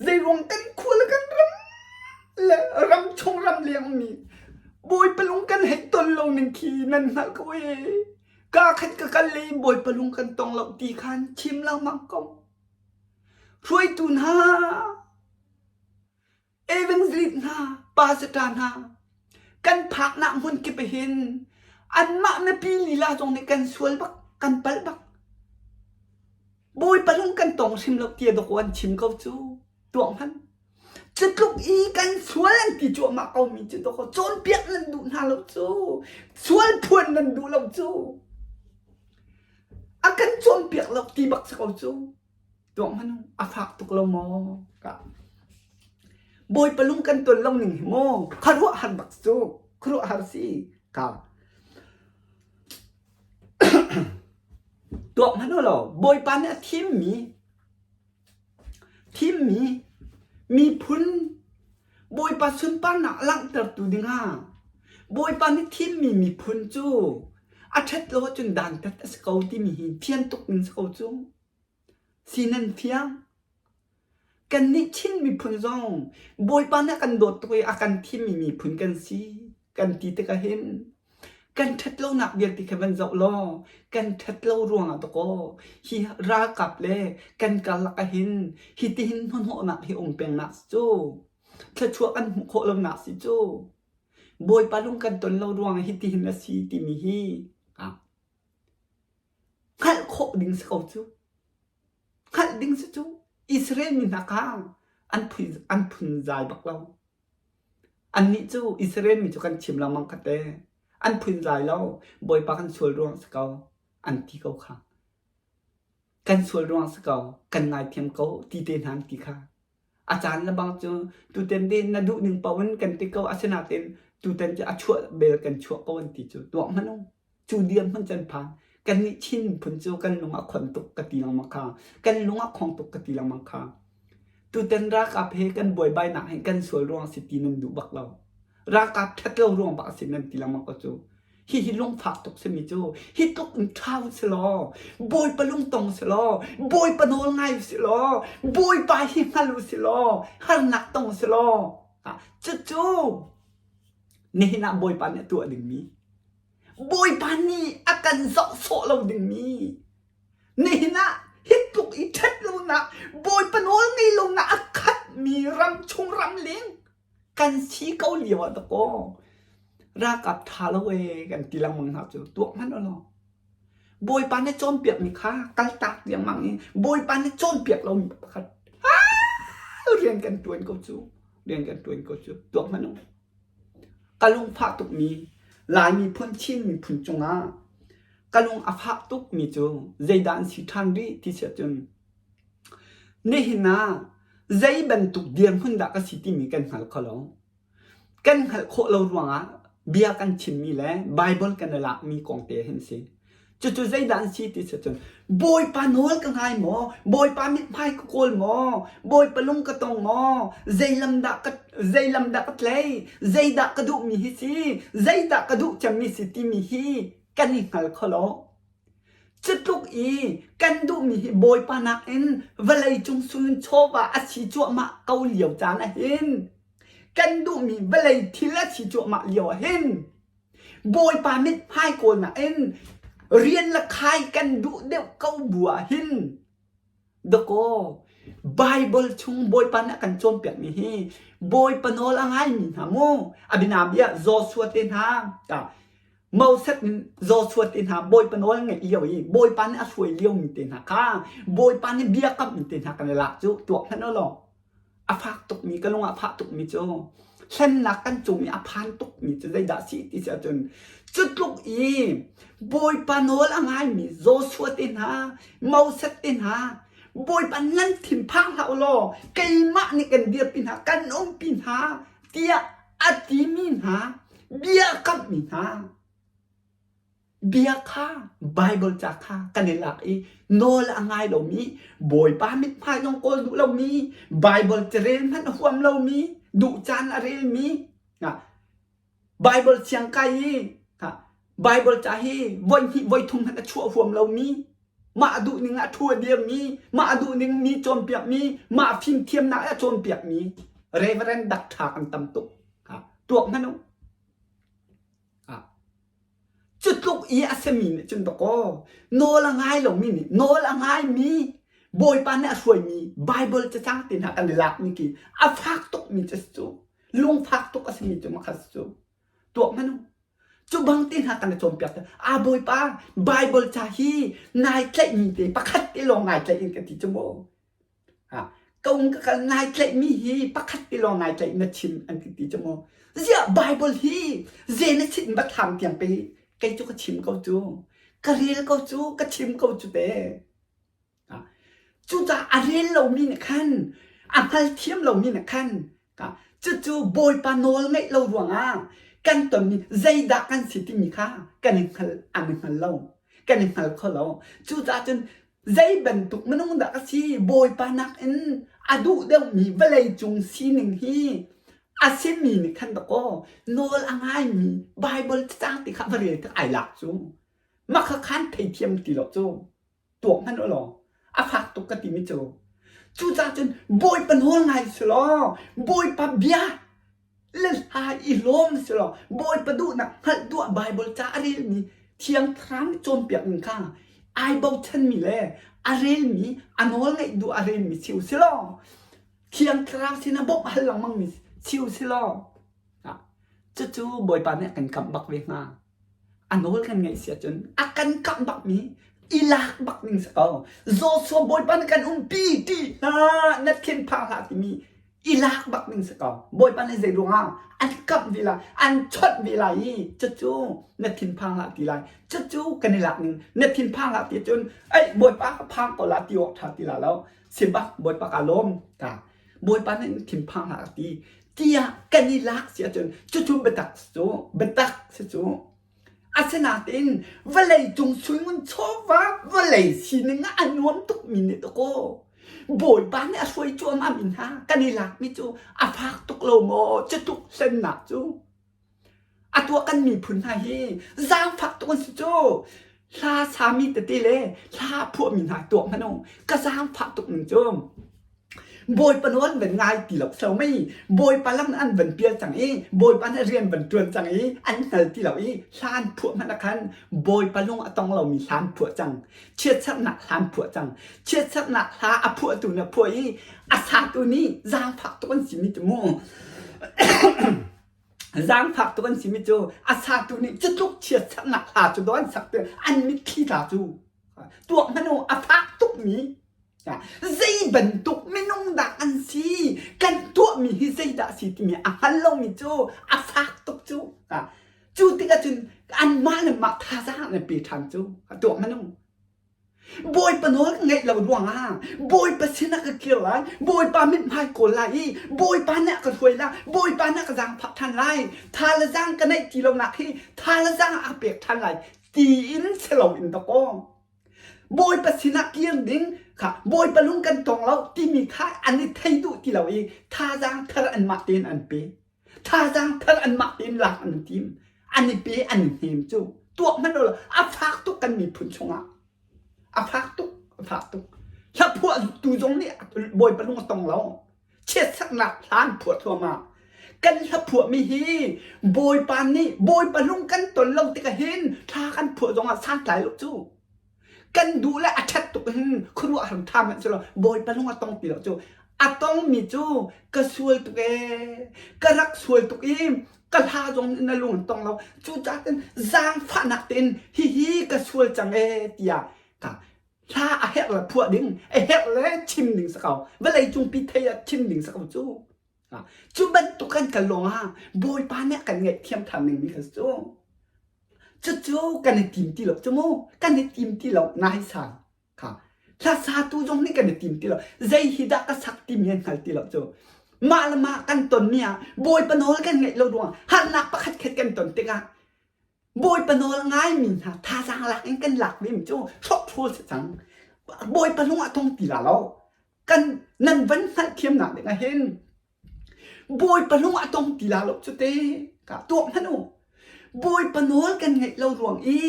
Zeiruang kan khua le kan ram le ram chung ram leng mi Bawipa lung kan hei ton lo ning khi nan hngalh ko ee. Ka khat ka kal le Bawipa lung kan tong lo ti khan chim lengmang ko. Hruaitu hna, evangelist hna, pastor hna, kan phaknak hmun kip hin anmah mipi lila zong nih kan sual bak, kan palh bak. Bawipa lung kan tong hrim lo tiah dawkaw an chim ko cu. Tuah hmanh. Cu tluk i kan sual an ti cuahmah ko mi cu dawkaw cawnpiak nan duh hna lo cu. Sual phuan nan duh lo cu. A kan cawnpiak lo ti bak si ko cu. Tuah hmanh a fak tuk lo maw? Ka. Bawipa lung kan ton lo ning hi maw? Khuaruahhar bak cu. Khuaruahhar si. Ka. Tuak hmanh u law Bawipa nih a thimmi thimmi miphun Bawipa sunparnak a langhtertu dingah Bawipa nih thimmi miphun cu a ṭhat lo ahcun dantat a si ko timi hi fian tuk ding si ko cu. Si nan fiang? Kannih Chin miphun zong Bawipa nih a kan dawt tuk i a kan thimmi miphun kan si kan ti tikah hin. Kan ṭhatlonak vialte kha van zoh law kan ṭhatlo ruangah dakaw hi ralkap le kan karlak ahhin hitihin hnahnawhnak hi um pengnak si cu. Thluachuah kan hmuh khawh lonak si cu. Bawipa lung kan ton lo ruangah hitihin a si timi hi hngalh khawh ding si ko cu. Hngalh ding si cu Israel mi hna kha an phunzai bak lo. Annih cu Israel mi cu kan chim lengmang kha te. An phunzai lo. Bawipa kan sual ruang si ko an ti ko kha. Kan sual ruang si ko, kan ngaithiam ko ti te hna an ti kha. A caan le bang cu tutan te na duh ning paoh in kan ti ko asinain tutan cu a chuah bel kan chuah ko an ti cu tuah hmanh u. Cu dirhmun can phan. Kannih Chin miphun cu kan lung a khon tuk ka ti lengmang kha. Kan lung a khong tuk ka ti lengmang kha. Tutan ralkap he kan buaibainak hi kan sual ruang si ti nan duh bak lo. Ralkap ṭhat lo ruang bak a si nan ti lengmang ko cu. Hihi lungfak tuk simi cu hi tluk in ṭha u si law, Bawipa lungtong si law, Bawipa nawl ngai u si law, Bawipa hi hngal u si law, harnak tong si law, cucu nihin ah Bawipa nih a tuah dingmi Bawipa nih a kan zoh sawh lo dingmi nihin ah hi tluk i ṭhat lonak Bawipa nawl ngei lonak a khatmi ram chung ram leng kan si ko lio ah dakaw ralkap ṭha lo ee kan ti lengmang hna cu tuak hmanh u law Bawipa nih cawnpiakmi kha kaltak riangmang i Bawipa nih cawnpiak lomi pakhat rian kan ṭuan ko cu rian kan ṭuan ko cu tuak hmanh u. Ka lungfah tukmi Lai miphun Chin miphun cungah ka lung a fah tukmi cu zeidah an si ṭhan rih ti si ahcun nihin ah zei bantuk dirhmun dah ka si timi kan hngal kho lo. Kan hngalh khawh lo ruangah bia kan chimmi le Baibal kan i lakmi kong te hin si. Cucu zeidah an si ti si cun Bawipa nawl ka ngai maw? Bawipa mithmai ka kawl maw? Bawipa lung ka tong maw? Zei lam dah ka zei lam dah ka tlei? Zeidah ka duhmi hi si? Zeidah ka duh cemmi si timi hi kan i hngal kho lo. Cutluk i kan duhmi hi Bawipa nakin vawleicung sungin chawva a si cuahmah ko lio caan ahhin kan duhmi vawlei thil a si cuahmah lio ahhin Bawipa mithmai kawlnak in rian le khai kan duh deuh ko bu ahhin dakaw Bible chung Bawipa nih a kan cawnpiakmi hi Bawipa nawl a ngaimi hna mu a bianabia Joshua te hna Moses in Joshua te hna Bawipa nawl ngaih lio i Bawipa nih a hruai liomi te hna kha Bawipa nih biakammi te hna kan i lak cu tuak hmanh u law a fak tukmi ka lung ah fah tukmi cu hlennak kan cung i a phan tukmi cu zeidah si ti si ahcun cu tluk i Bawipa nawl a ngaimi Joshua te hna Moses te hna Bawipa nan thinphang hlah u law keimah nih kan dirpi hna kan umpi hna tiah a timi hna bia kamhmi hna Bia kha Baibal ca kha kan i lak i nawl a ngai lomi, Bawipa mithmai zong kawl duh lomi, Baibal carel hmanh a huam lomi, duh caan a relmi, Baibal siang kai i Baibal ca hi voihnih voithum hmanh a chuah huam lomi, mah duh ning ah thu a dirmi, mah duh ning mi cawnpiakmi, mah fimthiamnak a cawnpiakmi Reverend Doctor kan tam tuk. Tuak hmanh u. Cu tluk i a simi nih cun dawkaw nawl a ngai lomi nih nawl a ngaimi Bawipa nih a hruaimi Baibal cacang te hna kan i lakmi khi a fak tukmi cu a si cu. Lungfak tuk a simi cu makhat si cu. Tuak hmanh u. Cu bang te hna kan i cawnpiak te. A Bawipa Baibal ca hi nai tlaihmi te pakhat te lawng nai tlaih in ka ti cu mu. Ka um ka kal nai tlaihmi hi pakhat te lawng nai tlaih na chim an ti ti cu mu. Ziah Bible hi ze na chit in va thlam tiang pe kei cu ka chim ko cu. Ka rel ko cu, ka chim ko cu te. Cucaah a rel lomi nih khan a hngalthiam lomi nih khan cucu Bawipa nawl ngeih lo ruangah kan tonmi zeidah kan si timi kha kan i hngal an i hngal lo. Kan i hngal kho lo. Cucaah cun Zei bantuk minung dah ka si? Bawipa nakin a duh deuhmi vawleicung sining hi a simi nih khan dakaw nawl a ngaimi Baibal cacang ti kha va rel tik ai lak cu. Mah kha khan theithiam ti lo cu. Tuak hmanh u law a fak tuk ka timi cu. Cucaah cun Bawipa nawl ngai si law Bawipa bia. Le hla i lawm si law Bawipa duhnak hngalh duh ah Baibal ca a relmi Thiang Thlarau nih cawnpiak ning kha ai bochanmi le a relmi a nawl ngaih duh a relmi si u si law Thiang Thlarau sinah bawmh hal lengmangmi si u si law cucu Bawipa nih a kan kamh bak ve hnga. A nawl kan ngaih si ahcun a kan kamh bakmi i lak bak ning si ko. Joshua Bawipa nih kan umpi ti hna na thinphang hlah timi i lak bak ding si ko. Bawipa nih zei ruangah an kamh ve lai, an chawnh ve lai i cucu na thinphang hlah ti lai. Cucu kan i lak ning na thinphang hlah ti cun ei Bawipa ka phang ko la ti awk ṭha ti la lo. Si bak Bawipa ka lawm ka. Bawipa nih thinphang hlah ti tiah kan i lak si ahcun cucu biatak cu biatak si cu Asinain vawlei cung suingun chawva vawlei sining ah a nuam tukmi nih dakaw Bawipa nih a hruai cuahmah mi hna kan i lakmi cu a fak tuk lo maw cutluk hlennak cu a tuah kan miphun hna hi zaangfak tuk an si cu hla sami tete le hla phuahmi hna tuah hmanh u ka zaangfah tuk ning cu Bawipa nawl an van ngai ti lo so mei Bawipa lam an van pial cang i Bawipa nih rian van ṭuan cang i an hngal ti lo i hlan phuah hmanh ah khan Bawipa lung a tong lomi hlan phuah cang chiatserhnak hlan phuah cang chiatserhnak hla a phuahtu nih a phuah i a satu nih zaangfak tuk an simi cu mu zaangfak tuk an simi cu a satu nih cutluk chiatserhnak hla cu daw an sak ti an mitthli tla cu tuak hmanh u a fak tukmi Zei bantuk minung dah an si? Kan tuahmi hi zeidah a si timi a hngal lomi cu a fak tuk cu. Cu tikah cun anmah le mah thazaang an pe ṭhan cu. Tuah hmanh u. Bawipa nawl ka ngeih lo ruangah Bawipa sinah ka kir lai, Bawipa mithmai kawl lai i Bawipa nih a ka hruai lai, Bawipa nih a ka zaangfah ṭhan lai, tha le zaang ka neih ti lonak hi tha le zaang a ka pek ṭhan lai tiin si loin dakaw. Bawipa sinah kir ding kha Bawipa lung kan tong lo timi kha an i thei duh ti lo i thazaang thar anmah tein an pe. Thazaang thar anmah tein lak an tim. An i pe an i hnem cu. Tuak hmanh lo a fak tuk kan miphun chungah. A fak tuk, a fak tuk. Hlaphuah tu zong nih Bawipa lung a tong lo. Chiatsaknak hlan phuah thluahmah. Kan hlaphuahmi hi Bawipa nih Bawipa lung kan ton lo tikah hin thla kan phuah zongah santlai lo cu. Kan duh le a ṭhat tuk hin khuaruahhar ṭha hmanh si lo Bawipa lung a tong ti lo cu. A tongmi cu ka sual tuk ee, ka rak sual tuk i ka hla zong nih na lung an tong lo. Cucaah cun zaangfahnak tein hihi ka sual cang ee tiah ka Hla a herh le phuah ding, a herh le chim ding si ko. Vawlei cungpi thei ah chim ding si ko cu. Cu bantuk kan kal lawng ah Bawipa nih a kan ngaihthiam ṭhan dingmi kha cu. Cucu kan i tim ti lo cu mu. Kan i tim ti lo naisai. Kha. Hla satu zong nih kan i tim ti lo. Zei hi dah ka sak timi an hngal ti lo cu. Mah le mah kan tonmi ah Bawipa nawl kan ngaih lo ruangah harnak pakhat khat kan ton tikah Bawipa nawl ngaimi hna thazaang lak in kan lak mi cu hrawkhrul si cang. Bawipa lung ah tong ti la lo. Kan nan van hngalhthiamnak ding ah hin Bawipa lung ah tong ti la lo cu te ka tuak hmanh u. Bawipa nawl kan ngaih lo ruang i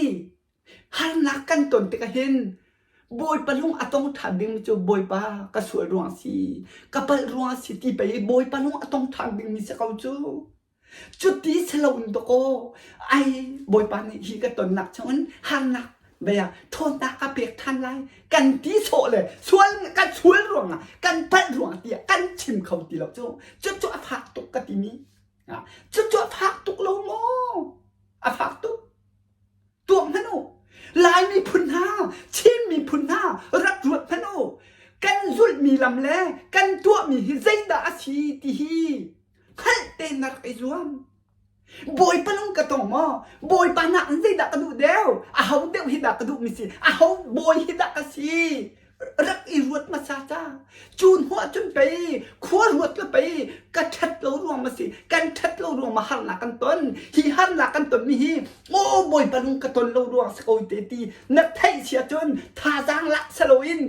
harnak kan ton tikah hin Bawipa lung a tong ṭhan ding cu Bawipa ka sual ruang si, ka palh ruang si ti pei Bawipa lung a tong ṭhan dingmi si ko cu. Cuti si loin dawkaw ai Bawipa nih hi ka tonnak chungin harnak bia ṭhawnnak ka pek ṭhan lai kan ti sawh le sual kan sual ruangah kan palh ruangah tiah kan chim kho ti lo cu cucu a fak tuk ka timi cucu a fak tuk lo maw a fak tuk tuak hmanh u Lai miphun hna Chin miphun hna rak ruat hmanh u kan zulhmi lam le kan tuahmi hi zeidah a si ti hi hngalh tein na rak i zuam. Bawipa lung ka tong maw? Bawipa nak in zeidah ka duh deuh? Aho deuh hi dah ka duhmi si? Aho bawi hi dah ka si? Rak i ruat hmasa ca. Cu hnu ah cun pei khua ruat le pei ka ṭhat lo ruang ma si? Kan ṭhat lo ruang ma harnak kan ton? Hi harnak kan tonmi hi aw Bawipa lung ka ton lo ruang si ko te ti na theih si ahcun thazaang lak si loin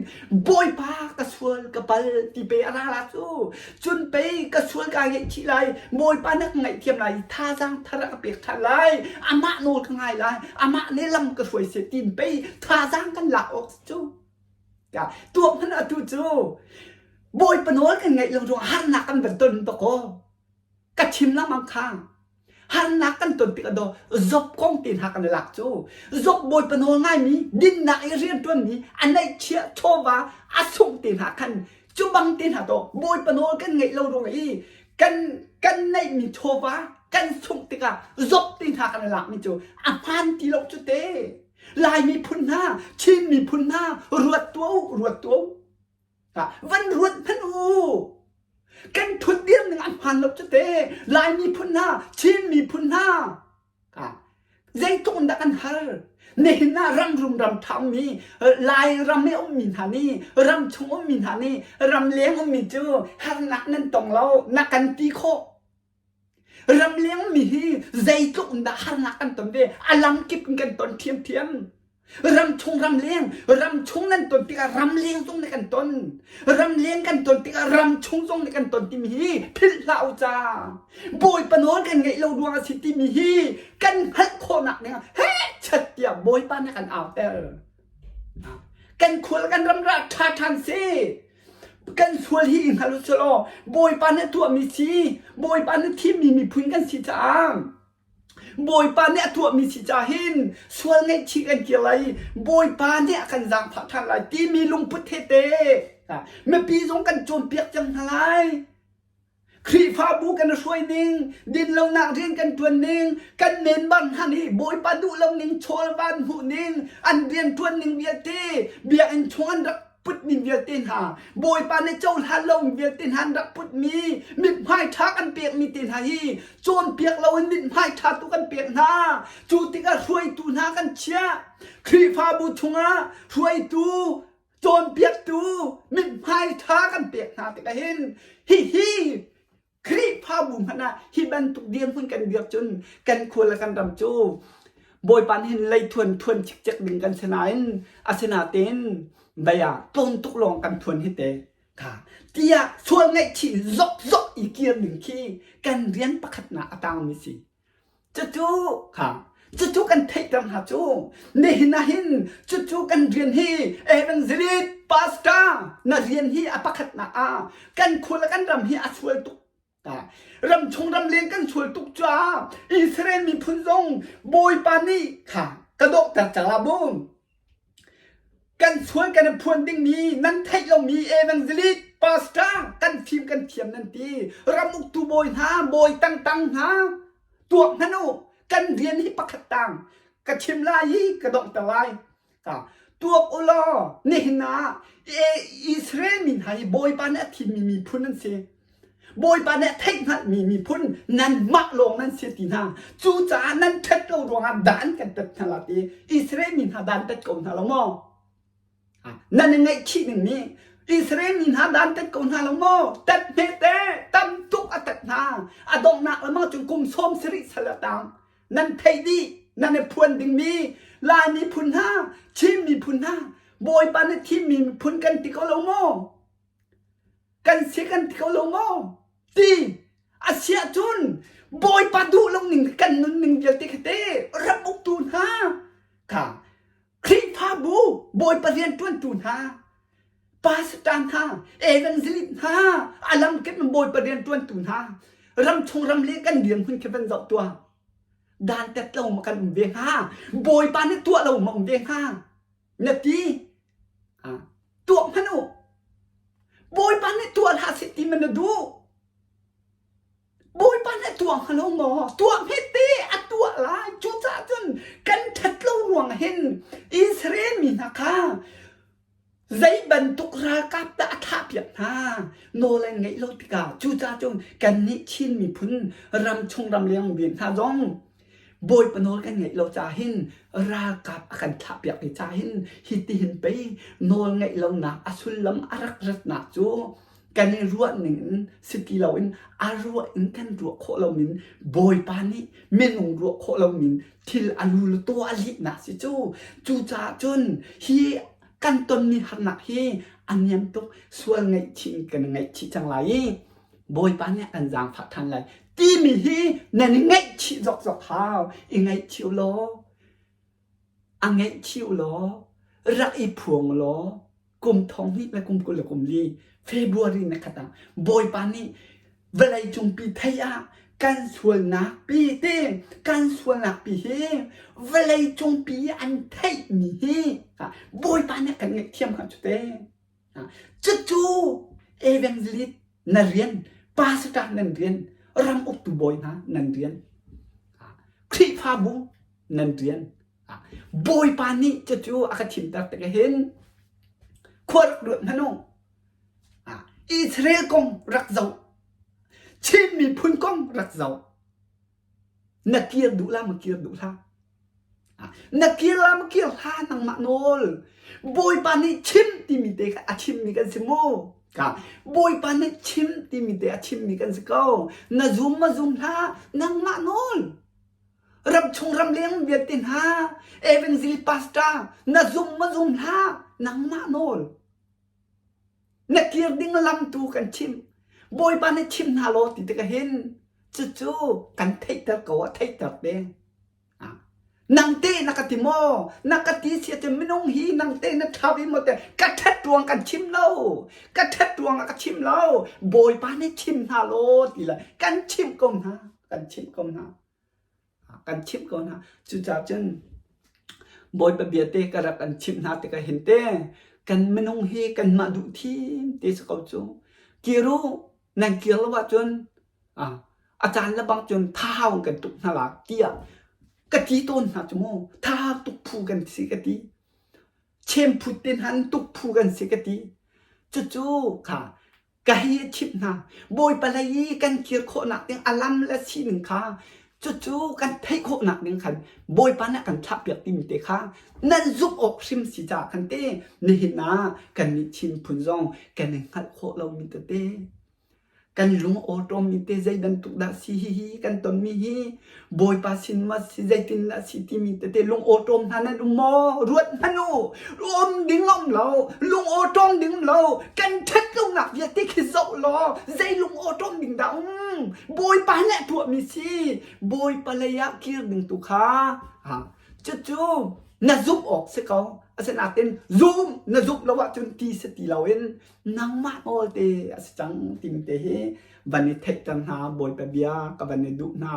Bawipa ka sual ka pal ti pe a ra la cu. Cun pei ka sual kaa ngaihchih lai, Bawipa na ka ngaihthiam lai i thazaang thar a ka pek ṭhan lai, amah nawl ka ngai lai, amah nih lam ka hruai seh tiin pei thazaang kan lak awk si cu. Tuak hmanh atu cu Bawipa nawl kan ngaih lo ruang harnak kan van ton dakaw. Ka chim lengmang kha. Harnak kan ton tikah daw Job kong te hna kan i lak cu. Job Bawipa nawl ngaimi, dinnak i rianṭuanmi, a neihchiah chawva a sungh te hna khan cu bang te hna daw Bawipa nawl kan ngeih lo ruang i kan kan neihmi chawva kan sungh tikah Job te hna kan i lakmi cu a hmaan ti lo cu te. Lai miphun hna, Chin miphun hna, ruat tuah u, ruat tuah u. Van ruat hmanh u. Kan thutdir ning an hmaan lo cu te. Lai miphun hna, Chin miphun hna. Zeitluk in dah kan har. Nihin ah ram rum ram ṭha ummi, Lai ram i ummi hna nih, ram chung ummi hna nih, ram leng ummi cu harnak nan tong lo, na kan ti khawh. Ramleng mi hi zeitluk in dah harnak kan ton ve, a lamkip in kan ton ṭhiamṭhiam. Ramchung ramleng, ramchung nan ton tikah ramleng zong nih kan ton. Ramleng kan ton tikah ramchung zong nih kan ton timi hi philh hlah u ca. Bawipa nawl kan ngeih lo ruang a si timi hi kan hngalh khawhnak ding ah heh chat tiah Bawipa nih a kan auter. Kan khual kan ram rak ṭha ṭhan si. Kan sual hi i hngal u selaw Bawipa nih a tuahmi si, Bawipa nih thimmi miphun kan si caah Bawipa nih a tuahmi si caah hin sual ngaihchih kan kir lai, Bawipa nih a kan zaangfah ṭhan lai timi lungput he te mipi zong kan cawnpiak cang hna lai. Khrihfabu kan hruai ning, dinlonak rian kan ṭuan ning, kan member hna nih Bawipa duh lo ning, chawlvan hmuh ning, an rian ṭuan ning vialte, biakinn chung an rak putmi vialte hna, Bawipa nih cohlan lomi vialte hna an rak putmi, mithmai ṭha kan pekmi te hna hi cawnpiak loin mithmai ṭha tu kan pek hna. Cu tikah hruaitu hna kan chiah. Khrihfabu chungah hruaitu cawnpiaktu mithmai ṭha kan pek hna tikah hin hihi Khrihfabu hmanh ah hi bantuk dirhmun kan dirh cun kan khua le kan ram cu Bawipa nih hin leithuan thuan cikcek ding kan si nain asinain bei ah tlawm tuk lawng kan thuan hi te kha tiah sual ngaihchih zokzok i kir ding khi kan rian pakhatnak a tangmi si. Cucu kha cucu kan theihter hna cu nihin ah hin cucu kan rian hi evangelist pastor na rian hi a pakhatnak ah kan khua le kan ram hi a sual tuk ram chung ram leng kan sual tuk caah Israel miphun zong Bawipa nih kha ka dawhter cang la bun Kan sual kan i phuan dingmi nan theih lomi evangelist pastor kan fim kan thiam nan ti. Ram uktu bawi hna, bawi tangtang hna tuak hmanh u. Kan rian hi pakhat tang ka chim lai i ka donghter lai. Ka tuak u law nihin ah Israel mi hna hi Bawipa nih a thimmi miphun an si. Bawipa nih a theihhngalhmi miphun nanmah lawng nan si ti hna. Cucaah nan ṭhat lo ruangah dan kan tat hna la ti. Israel mi hna dan tat ko hna lo maw? Nan i ngaihchih ning nih Israel mi hna dan tat ko hna lo maw? Tat hme te, tam tuk a tat hna. A donghnak lamang cun kum sawm sarih sal a tang. Nan theih dih, nan i phuan dingmi Lai miphun hna, Chin miphun hna, Bawipa nih thimmi miphun kan ti ko lo maw? Kan si kan ti ko lo maw? Ti a si ahcun Bawipa duh lo ning kan nun ning vialte kha te ram uktu hna kha Khrihfabu Bawipa rianṭuantu hna pastor hna evangelist hna a lamkip in Bawipa rianṭuantu hna ramchung ram le kan dirhmun khi van zoh tuah dantat lo ma kan um ve hnga Bawipa nih tuah lo ma um ve hnga na ti tuah hmanh u Bawipa nih tuah hlah seh ti man na duh Bawipa nih tuah hnga lo maw tuah hmet te a tuah lai cucaah cun kan ṭhat lo ruang hin Israel mi hna kha zei bantuk ralkap dah a thlah piak hna nawl an ngeih lo tikah cucaah cun kannih Chin miphun ram chung ram leng mi hna zong Bawipa nawl kan ngeih lo caah hin ralkap a kan thlahpiak i caah hin hitihin pei nawl ngeih lonak a sullam a rak ratnak cu kan i ruah ning in si ti loin a ruah in kan ruah khawh lo min Bawipa nih minung ruah khawh lo min thil a lu le taw a lihnak si cu cucaah cun hi kan tonmi harnak hi a niam tuk sual ngaihchih in kan i ngaihchih cang lai i Bawipa nih a kan zaangfah ṭhan lai timi hi nan i ngaihchih zokzok hau. I ngaihchih u law, a ngaihchih u law, rak i phuang u law, kum thong hnih le kum 24 February ni khat ah Bawipa nih vawlei cungpi thei ah Kan sualnak pi te kan sualnak pi hi vawlei cungpi an theihmi hi Bawipa nih kan ngaihthiam hnga cu te. Cucu evangelist na rian, pastor nan rian, ram uktu bawi hna nan rian, Khrihfabu nan rian. Bawipa nih cucu a ka thimter tik hin khua rak ruat hmanh u. Israel kong rak zoh. Chin miphun kong rak zoh. Na kir duh la ma kir duh hlah. Na kir la ma kir hlah nangmah nawl. Bawipa nih chim timi te kha a chimmi kan si mu. Ka Bawipa nih chim timi te a chimmi kan si ko. Na zum ma zum hlah nangmah nawl. Ram chung ram leng vialte hna evangelist pastor na zum ma zum hlah nangmah nawl. Na kir ding lam tu kan chim. Bawipa nih chim hna law ti tikah hin cucu kan theihter ko a theihter te. Nang te na ka ti maw? Na ka ti si ahcun minung hi nang te na ṭha ve maw te ka ṭhat ruang kan chim lo. Ka ṭhat ruang ah ka chim lo. Bawipa nih chim hna law ti le kan chimh ko hna. Kan chimh ko hna. Kan chimh ko hna. Cucaah cun Bawipa bia te ka rak kan chimh hna tikah hin te kan minung hi kanmah duh thim te si ko cu. Kir u, nan kir lo ahcun a caan le bang cun thahau in kan tuk hna la tiah ka ti tawn hna cu mu. Thahau tuk phu kan si ka ti. Chemphut te hna in tuk phu kan si ka ti. Cucu kha Ka hei a chimh hna. Bawipa lei i kan kir khawhnak ding a lam le sining kha cucu kan theih khawhnak ding khan Bawipa nih a kan thlahpiak timi te kha nan zumh awk hrim si caah khan te nihin ah kannih Chin phun zong kan i hngalh khawh lomi tete kan lung awṭawmmi te zei bantuk dah si hihi kan tonmi hi Bawipa sin ma si zeitin dah si timi tete lung awṭawm hna nan um maw? Ruat hmanh u. Um ding um lo. Lung awṭawm ding um lo. Kan ṭhat lonak vialte khi zoh law zei lung awṭawm ding dah um? Bawipa nih a tuahmi si. Bawipa lei ah kir ding tu kha ha cucu na zumh awk si ko. Asinain zum na zumh lo ahcun ti si ti loin nangmah nawl te a si cang timi te hi van i theihter hna Bawipa bia ka van i duh hna.